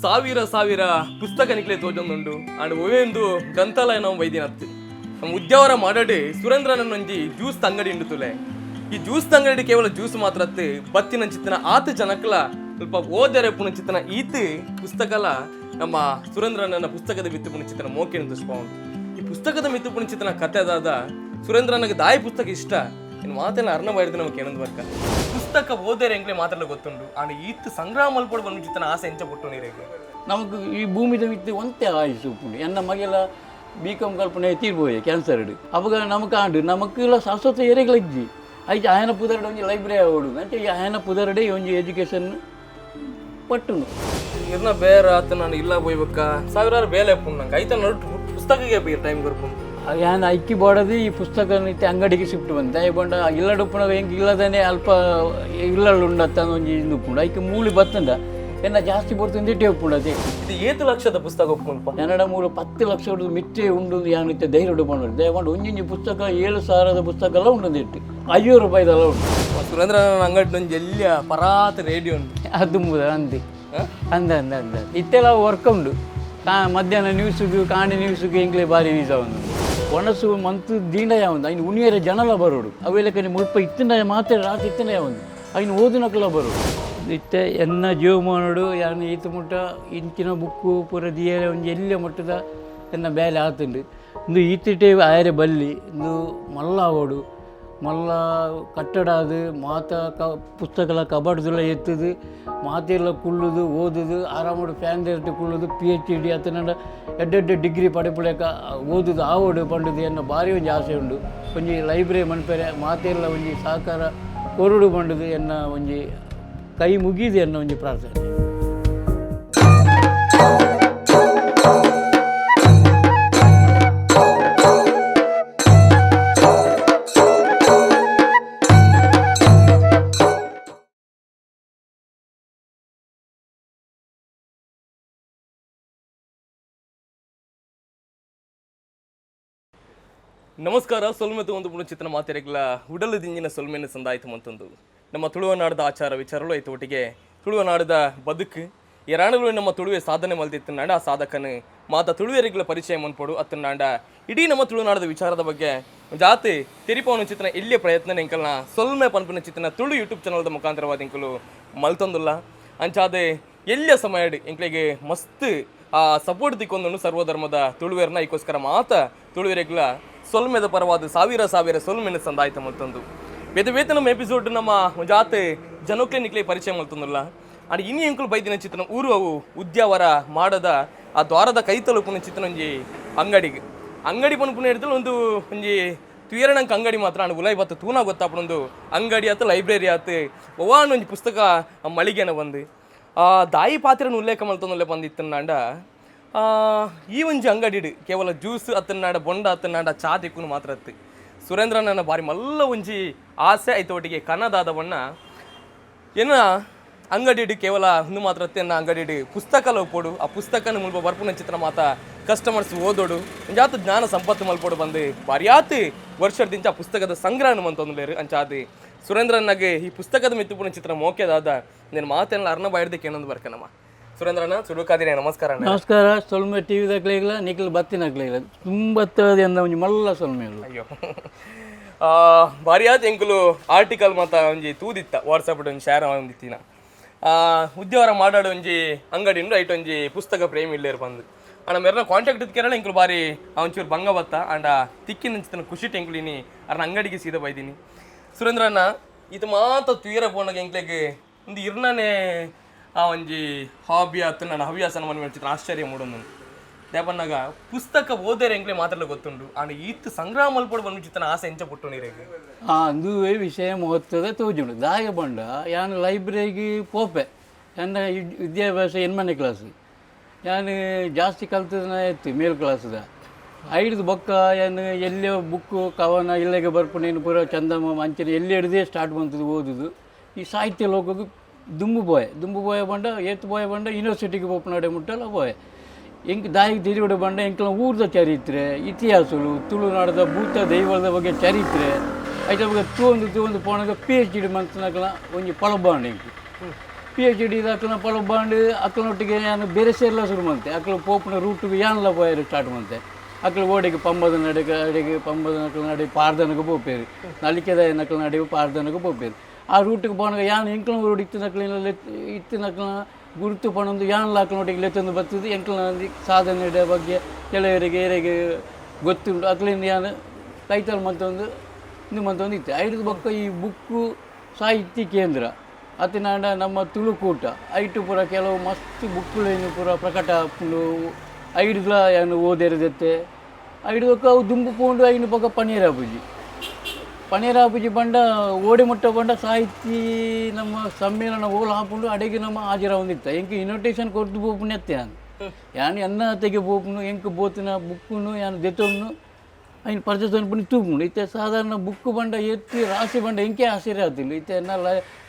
ಸಾವಿರ ಸಾವಿರ ಪುಸ್ತಕ ನಿಕ್ಲೆ ತೋಜೊಂದುಂಡು ಅಂಡ್ ಒವೆಂದು ಗ್ರಂಥಾಲಯ ನಾವು ವೈದ್ಯನತ್ತು ನಮ್ಮ ಉದ್ಯಾವರ ಮಾಡಡೆ ಸುರೇಂದ್ರನೊಂಜಿ ಜ್ಯೂಸ್ ಅಂಗಡಿ ಉಂಡು ತುಲೆ. ಈ ಜ್ಯೂಸ್ ಅಂಗಡಿ ಕೇವಲ ಜ್ಯೂಸ್ ಮಾತ್ರ ಅತ್ತು, ಬತ್ತಿನ ಚಿತ್ತನ ಆತ ಜನಕ್ಲ ಸ್ವಲ್ಪ ಓದರೆ ಪುಣ ಚಿತ್ತನ ಈತ ಪುಸ್ತಕಲ ನಮ್ಮ ಸುರೇಂದ್ರನ ಪುಸ್ತಕದ ಮಿತ್ತು ಪುಣ ಚಿತ್ತನ ಮೋಕೆನ ದುಷ್ಪಾವುಂಡು. ಈ ಪುಸ್ತಕದ ಮಿತ್ತು ಪುಣ ಚಿತ್ತನ ಕತೆ ದಾದ, ಸುರೇಂದ್ರನಿಗೆ ದಾಯಿ ಪುಸ್ತಕ ಇಷ್ಟ ಇನ್ನು ಮಾತೆಲ್ಲ ಅರ್ಣ ಬಾಯ್ದು ನಮಗೆ ಏನೊಂದು ವರ್ಕ ಪುಸ್ತಕ ಓದರೆ ಎಂಕ್ಲೆ ಮಾತ್ರ ಗೊತ್ತುಂಡು. ಆಂಡ ಈತ್ ಸಂಗ್ರಹ ಮಲ್ಪೊಡು ಬಂದು ಚಿತ್ತನ ಆಸೆ ಎಂಚ ಪುಟ್ಟು ನೀರಿಗೆ? ನಮಕ್ ಈ ಭೂಮಿದ ಮಿತ್ತು ಒಂತೆ ಆಯುಸ್ ಉಪ್ಪುಂಡು. ಎನ್ನ ಮಗೆಲ ಬಿ ಕಾಮ್ ಕಲ್ಪನೆ ತೀರ್ಪೋಯೆ ಕ್ಯಾನ್ಸರ್. ಅವಾಗ ನಮಕ್ ಆಂಡು ನಮಕ್ಕೆಲ್ಲ ಶಾಶ್ವತ ಏರೆಗಳ ಇಜ್ಜಿ. ಐಚ ಆಯನ ಪುದರ್ಡೆ ಒಂಜಿ ಲೈಬ್ರರಿ ಆವೊಡು ಅಂಚೆ ಈ ಆಯನ ಪುದರ್ಡೆ ಒಂಜಿ ಎಜುಕೇಷನ್ ಪಟ್ಟುನು. ಇರ್ನ ಬೇರೆ ಆತ ನಾನು ಇಲ್ಲ ಬೋಯ್ಬೇಕ ಸಾವಿರಾರು ಬೇಲೆ ಉಪ್ಪುಂಡು ನಂಗೆ ಐತ ನಡು ಪುಸ್ತಕಕ್ಕೆ ಬೇಕು ಟೈಮ್ ಕೊರ್ಪುಂಡು. ಯಾನ್ ಐಕ್ಕಿ ಬೋಡದು ಈ ಪುಸ್ತಕ ಇತ್ತೆ ಅಂಗಡಿಗೆ ಶಿಫ್ಟ್ ಬಂದೆ. ದಾಯೆ ಪಂಡ ಇಲ್ಲಡ್ ಉಪ್ಪುನಗ ಎಂಕ್ ಇಲ್ಲದನೆ ಅಲ್ಪ ಇಲ್ಲಲ್ ಉಂಡತ್ತ ಒಂಜಿ ಇಂದು ಉಪ್ಪುಂಡು. ಐಕ್ ಮೂಲಿ ಬತ್ತುಂಡ ಎನ್ನ ಜಾಸ್ತಿ ಪೊರ್ತುಂದು ಇಟ್ಟೆ ಉಪ್ಪುಂಡು ಅದೇ. ಇದು ಏತು ಲಕ್ಷದ ಪುಸ್ತಕ ಉಪ್ಪುಂಡು? ಕನ್ನಡ ಮೂಲ 10 ಲಕ್ಷ ಮಿತ್ತೆ ಉಂಡು. ಯಾನ್ ಇತ್ತೆ ಧೈರ್ಯ ಪಂಡೋಡು. ದಯ ಪಂಡ ಒಂಜೊಂಜಿ ಪುಸ್ತಕ 7,000ದ ಪುಸ್ತಕ ಎಲ್ಲ ಉಂಡು, ಇಟ್ಟು 500 ರೂಪಾಯಿದೆಲ್ಲ ಉಂಡು. ಸುರೇಂದ್ರ ಅಂಗಡಿ ಒಂಜಿ ಎಲ್ಲಿಯ ಪರಾತ್ ರೇಡಿಯೋ ಉಂಟು. ಅದು ಮುದ ಅಂದೆ ಅಂದ ಅಂದ ಅಂದ ಇತ್ತೆಲ್ಲ ವರ್ಕ್ ಉಂಡು. ಕಾ ಮಧ್ಯಾಹ್ನ ನ್ಯೂಸ್ಗೆ ಕಾಂಡೆ ನ್ಯೂಸ್ಗೆ ಎಂಕ್ಲೆ ಬಾರಿ ಯೂಸ್ ಆವೊಂದು. ಒಣಸು ಮಂತು ದೀಂಡಯ ಉಂದು ಐನ್ ಉಣಿಯರೆ ಜನಲ ಬರೋಡು. ಅವೆಲಕನೆ ಮುಲ್ಪ ಇತ್ತಿಂಡ ಮಾತ್ರ ರಾತ್ರಿ ಇತ್ತಿಂಡ ಉಂದು ಐನ್ ಓದುನಕಲ ಬರೋಡು. ಇತ್ತೆ ಎನ್ನ ಜೀವಮಾನೋಡು ಯಾನ್ ಈತ ಮುಟ್ಟ ಇಂಚಿನ ಬುಕ್ಕು ಪೂರ ದಿಯರೆ ಒಂಜಿ ಎಲ್ಯ ಮಟ್ಟದ ಎನ್ನ ಬೇಲೆ ಆತುಂಡು. ಇಂದು ಈತಿಟೆ ಆಯರೆ ಬಲ್ಲಿ, ಇಂದು ಮಲ್ಲ ಆವೊಡು, ಮಲ್ಲ ಕಟ್ಟಡ ಅದು ಮಾತ ಕ ಪುಸ್ತಕಲ ಕಬಡ್ದುಲ ಎತ್ತುದು ಮಾತೆಲ್ಲ ಕುಳ್ಳುದು ಓದುದು ಆರಾಮಡು ಫ್ಯಾನ್ ದೇರ್ಟ್ ಕುಳ್ಳುದು ಪಿಎಚ್ ಡಿ ಅತ್ತನಂಡ ಎಡ್ಡೆಡ್ಡೆ ಡಿಗ್ರಿ ಪಡೆಪುಲೆಕ ಓದುದು ಆವೊಡು ಪಂಡುದು ಎನ್ನ ಭಾರಿ ಒಂಜಿ ಆಸೆ ಉಂಡು. ಒಂಜಿ ಲೈಬ್ರರಿ ಮನ್ಪೆರೆ ಮಾತೆಲ್ಲ ಒಂಜಿ ಸಹಕಾರ ಕೊರಡು ಪಂಡುದು ಎನ್ನ ಒಂಜಿ ಕೈ ಮುಗಿದು ಎನ್ನ ಒಂಜಿ ಪ್ರಾರ್ಥನೆ. ನಮಸ್ಕಾರ. ಸೊಲ್ಮೆತು ಒಂದು ಪುಣ ಚಿತ್ರನ ಮಾತೆರೆಗ್ಲ ಉಡಲು ದಿಂಜಿನ ಸೊಲ್ಮೆನ ಸಂದಾಯಿತು ಮಂತೊಂದು. ನಮ್ಮ ತುಳುವನಾಡದ ಆಚಾರ ವಿಚಾರಗಳು ಐತ ಒಟ್ಟಿಗೆ ತುಳುವನಾಡದ ಬದುಕು ಏರಾಣಲು ನಮ್ಮ ತುಳುವೆ ಸಾಧನೆ ಮಲ್ದಿತ್ತು. ಆ ಸಾಧಕನ ಮಾತ ತುಳುವೆರಿಗಳ ಪರಿಚಯ ಮನ್ಪೊಡು ಅತ್ತನಾಂಡ ಇಡೀ ನಮ್ಮ ತುಳುನಾಡದ ವಿಚಾರದ ಬಗ್ಗೆ ಜಾತಿ ತೆರಿಪವನ ಚಿತ್ರನ ಎಲ್ಲಿಯ ಪ್ರಯತ್ನ ಎಂಕಲ್ನ ಸೊಲ್ಮೆ ಪನ್ಪಿನ ಚಿತ್ರನ ತುಳು ಯೂಟ್ಯೂಬ್ ಚಾನಲ್ದ ಮುಖಾಂತರವಾದ ಎಂಕಲು ಮಲ್ತೊಂದುಲ್ಲ. ಅಂಚಾದೆ ಎಲ್ಲಿಯ ಸಮಯ ಎಂಕ್ಲೆಗೆ ಮಸ್ತ್ ಆ ಸಪೋರ್ಟ್ ದಿಕ್ಕೊಂದು ಸರ್ವಧರ್ಮದ ತುಳುವೆರ್ನ. ಐಕೋಸ್ಕರ ಮಾತ ತುಳುವೆರೆಗ್ಲ ಸೊಲ್ಮೆದ ಪರವಾದ ಸಾವಿರ ಸಾವಿರ ಸೊಲ್ಮೆನ ಸಂದಾಯ್ತ ಮಲ್ತೊಂದು. ಬೇತೆ ಬೇತೆ ನಮ್ಮ ಎಪಿಸೋಡ್ ನಮ್ಮ ಜಾತೆ ಜನಕ್ಲೆ ನಿಕ್ಲೆ ಪರಿಚಯ ಮಲ್ತೊಂದುಲ್ಲ. ಅಂಡ್ ಇನಿ ಎಂಕುಲು ಬೈದಿನ ಚಿತ್ರನ ಊರು ಅವು ಉದ್ಯಾವರ ಮಾಡದ ಆ ದ್ವಾರದ ಕೈ ತಲುಪುನ ಚಿತ್ರನ ಒಂಜಿ ಅಂಗಡಿಗೆ. ಅಂಗಡಿ ಪನ್ಪುನ ಹಿಡಿದಲು ಒಂದು ಒಂಜಿ ತುಯರಣಂಕ ಅಂಗಡಿ ಮಾತ್ರ. ಅಂಡ್ ಉಲಾಯಿ ಬತ್ತು ತೂನ ಗೊತ್ತಾಪುನೊಂದು ಅಂಗಡಿ ಆತು, ಲೈಬ್ರರಿ ಆತು, ಒವಾನ್ ಒಂಜಿ ಪುಸ್ತಕ ಮಳಿಗೆನ ಬಂದು ಆ ದಾಯಿ ಪಾತ್ರನ ಉಲ್ಲೇಖ ಮಲ್ತೊಂದುಲ್ಲೆ ಬಂದಿತ್ತನ್ನಾಂಡ ಈ ಒಂಜಿ ಅಂಗಡಿಡ್ ಕೇವಲ ಜ್ಯೂಸ್ ಅತ್ತನ್ನಾಡ ಬೊಂಡ ಅತ್ತನ್ನಾಡ ಚಾ ತಿಕ್ಕುನು ಮಾತ್ರ ಅತ್ತು. ಸುರೇಂದ್ರನ ಬಾರಿ ಮಲ್ಲ ಒಂಜಿ ಆಸೆ ಐತೊಟ್ಟಿಗೆ ಕನದಾದ ಬಣ್ಣ ಏನ ಅಂಗಡಿಡ್ ಕೇವಲ ಒಂದು ಮಾತ್ರ ಅತ್ತೆ, ಎನ್ನ ಅಂಗಡಿಡ್ ಪುಸ್ತಕ ಒಪ್ಪೋಡು, ಆ ಪುಸ್ತಕನ ಮುಲ್ಪ ಬರ್ಪುನ ಚಿತ್ರ ಮಾತ ಕಸ್ಟಮರ್ಸ್ ಓದೋಡು, ಒಂಜಾತ ಜ್ಞಾನ ಸಂಪತ್ತು ಮಲ್ಪೋಡು ಬಂದು ಬಾರ್ಯಾತ್ ವರ್ಷದಿಂಚ ಆ ಪುಸ್ತಕದ ಸಂಗ್ರಹಣ ಮಂತೊಂದುಲೇರು. ಅಂಚಾದ್ ಸುರೇಂದ್ರನಾಗೆ ಈ ಪುಸ್ತಕದ ಮಿತ್ತುಪುನ ಚಿತ್ರ ಮೋಕೆದಾದ నేను ಮಾತೆಲ್ಲ ಅರ್ಣ ಬಾಯ್ದಕ್ಕೆ ಏನೊಂದು ಬರ್ಕನಮ್ಮ. ಸುರೇಂದ್ರನ ಸುಡುಕಾದಿನೇ ನಮಸ್ಕಾರ ಅಣ್ಣ. ನಮಸ್ಕಾರ. ಸೊಲ್ಮೆ ಟಿ ವಿದಾಕ್ಲೆಗ್ಲ ನಿಕ್ಲು ಬತ್ತಿನಕ್ಲೆಗ್ಲ ತುಂಬತ್ತದ ಎಂದ ಒಂಜಿ ಮಲ್ಲ ಸೊಲ್ಮೆಲು. ಅಯ್ಯೋ, ಬಾರಿಯಾದ ಎಂಕುಲು ಆರ್ಟಿಕಲ್ ಮಾತ ಒಂಜಿ ತೂದಿತ್ತ, ವಾಟ್ಸಪ್ ಒಂಜಿ ಶೇರ್ ಒಂದಿತ್ತಿನ ಉದ್ಯವರ ಮಾಡಾಡು ಒಂಜಿ ಅಂಗಡಿ ಉಂಡು, ಐಟ್ ಒಂಜಿ ಪುಸ್ತಕ ಪ್ರೇಮಿ ಇಲ್ಲೇರು ಬಂದು ಅಣ್ಣ ಮೆರ್ನ ಕಾಂಟ್ಯಾಕ್ಟ್ ಕೇರಳ ಎಂಕುಲು ಬಾರಿ ಒಂಚೂರು ಭಂಗ ಬತ್ತ. ಅಂಡ ತಿಕ್ಕಿನ ಖುಷಿ ಎಂಕುಲು ಇನಿ ಅರ್ನ ಅಂಗಡಿಗೆ ಸೀದಾ ಬೈದಿನಿ. ಸುರೇಂದ್ರಣ್ಣ, ಇದು ಮಾತ ತುಯರ ಪೋನಾಗ ಎಂಕ್ಲೆಗ್ ಒಂದು ಇರ್ನನೆ ಆ ಒಂಜಿ ಹಾಬಿ ಆತು, ನನ್ನ ಹವ್ಯಾಸ ಮನೆ ಚಿತ್ರ ಆಶ್ಚರ್ಯ ಮೂಡೊಂದು. ದೇಪನ್ನಾಗ ಪುಸ್ತಕ ಓದರೆ ಎಂಕ್ಲೆ ಮಾತ್ರ ಗೊತ್ತುಂಡು. ಆಂಡ ಈತ್ ಸಂಗ್ರಹ ಮಲ್ಪೊಡು ಬಂದು ಚಿತ್ರನ ಆಸೆ ಎಂಚ ಪುಟ್ಟು ನೀರಿಗೆ? ಅಂದುವೇ ವಿಷಯ ಮಹತ್ವದ ತೋಜುಂಡು. ದಾಯ ಪಂಡ ಯಾನ್ ಲೈಬ್ರರಿಗೆ ಪೋಪೆ. ಎನ್ನ ವಿದ್ಯಾಭ್ಯಾಸ ಎನ್ಮನೆ ಕ್ಲಾಸ್, ಯಾನ್ ಜಾಸ್ತಿ ಕಲ್ತದನ ಇತ್ತು ಮೇಲ್ ಕ್ಲಾಸ್ದ. ಐಡ್ದು ಬೊಕ್ಕ ಯಾನ್ ಎಲ್ಲೇ ಬುಕ್ಕು ಕವನ ಇಲ್ಲೆಗೆ ಬರ್ಪುನೇನು ಪೂರ ಚಂದಮಾಮ ಅಂಚನೆ ಎಲ್ಲಿ ಹಿಡ್ದೇ ಸ್ಟಾರ್ಟ್ ಬಂತದ್ದು ಓದುದು. ಈ ಸಾಹಿತ್ಯ ಲೋಕಕ್ಕೆ ದುಂಬು ಪೋಯೆ. ದುಂಬು ಪೋಯೆ ಪಂಡ ಏತ್ ಪೋಯೆ ಪಂಡ ಯೂನಿವರ್ಸಿಟಿಗೆ ಪೋಪುನಾಡೆ ಮುಟ್ಟಲ ಪೋಯೆ. ಎಂಕ್ ದಾಯಿಗೆ ತಿರುಗಡೆ ಪಂಡ ಎಂಕ್ಲ ಊರ್ದ ಚರಿತ್ರೆ, ಇತಿಹಾಸಲು, ತುಳುನಾಡದ ಭೂತ ದೈವದ ಬಗ್ಗೆ ಚರಿತ್ರೆ ಐತ ಬಗ್ಗೆ ತೂವೊಂದು ತೂವೊಂದು ಪೋನಾಗ ಪಿಎಚ್ ಡಿ ಮಂತ್ನಕಲ ಒಂಜಿ ಪಳಬಾಂಡ್ ಎಂಕ್. ಪಿಎಚ್ ಡಿ ಅಕ್ಲನ ಪಲೊಬ್ಬಾಂಡ್ ಅಕ್ಲನೊಟ್ಟಿಗೆ ಯಾನ್ ಬೇರೆ ಸೇರ್ಲ ಶುರು ಮಂತೆ. ಅಕ್ಲು ಪೋಪುನ ರೂಟುಗು ಯಾನ್ಲ ಪೋಯೆರೆ ಸ್ಟಾರ್ಟ್ ಮಂತೆ. ಅಕ್ಲು ಓಡೆಗ್ ಪಂಬದ ನಡೆಗೆ ಅಡೆಗೆ ಪಂಬದ ನಕಲು ನಡೆ ಪಾರ್ದನಗ ಪೋಪೇರು, ನಲಿಕೆದ ನಕಲು ನಡೆ ಪಾರ್ದನಗ ಪೋಪೇರು. ಆ ರೂಟಿಗೆ ಪೋನಾಗ ಯಾನ್ ಎಂಕ್ಲನ ಊರುಡು ಇತ್ತಿನಕ್ಲೆನ ಇತ್ತಿನಕ್ಲನ ಗುರುತು ಪಣೊಂದು ಯಾನ್ಲ ಅಕ್ಲನೊಟ್ಟಿಗೆ ಲೆತ್ತೊಂದು ಬತ್ತುದು ಎಂಕ್ಲನ ಸಾಧನೆ ಬಗ್ಗೆ ಕೆಲವರಿಗೆ ಏರೆಗೆ ಗೊತ್ತುಂಡು ಅಕ್ಲಿಂದ ಯಾನ್ ಕೈತಲ್ ಮಂತೊಂದು ಇಂದು ಮಂತೊಂದು ಇತ್ತೆ. ಐಡ್ದ್ ಬೊಕ್ಕ ಈ ಬುಕ್ಕು ಸಾಹಿತ್ಯ ಕೇಂದ್ರ ಅತ್ತಿನಾಂಡ ನಮ್ಮ ತುಳುಕೂಟ ಐಟು ಪೂರ ಕೆಲವು ಮಸ್ತ್ ಬುಕ್ಕುಲೇನು ಪೂರ ಪ್ರಕಟ ಆಪುಂಡು. ಐಡ್ದ್ಲ ಯಾನ್ ಓದೆರೆದೆತ್ತೆ. ಐಡ್ ಬೊಕ್ಕ ಅವು ದುಂಬು ಪೋಂಡು. ಐನು ಬೊಕ್ಕ ಪನೀರ್ ಆಪುಜಿ. ಪನೀರ್ ಆಪುಜಿ ಪಂಡ ಓಡೆ ಮುಟ್ಟ ಪಂಡ ಸಾಹಿತ್ಯ ನಮ್ಮ ಸಮ್ಮೇಳನ ಓಲು ಆಪುಂಡು ಅಡೆಗೆ ನಮ್ಮ ಹಾಜರಾವೊಂದಿತ್ತ. ಎಂಕ್ ಇನ್ವಿಟೇಷನ್ ಕೊರ್ದು ಪೋಪುನೆತ್ತೆ. ಯಾನ್ ಯಾನ್ ಎನ್ನಾತೆಗೆ ಪೋಪುನು. ಎಂಕ್ ಪೋತಿನ ಬುಕ್ಕುನು ಯಾನ್ ದೆತೊನ್ನು ಐನ್ ಪರ್ಚೇಸ್ ಮನ್ಪುನಿ ತೂಪುಂಡು. ಇತ್ತೆ ಸಾಧಾರಣ ಬುಕ್ಕು ಪಂಡ ಎತ್ತಿ ರಾಶಿ ಪಂಡ ಎಂಕೆ ಆಶ್ಚರ್ಯ ಆತುಂಡು. ಇತ್ತೆ ಎನ್ನ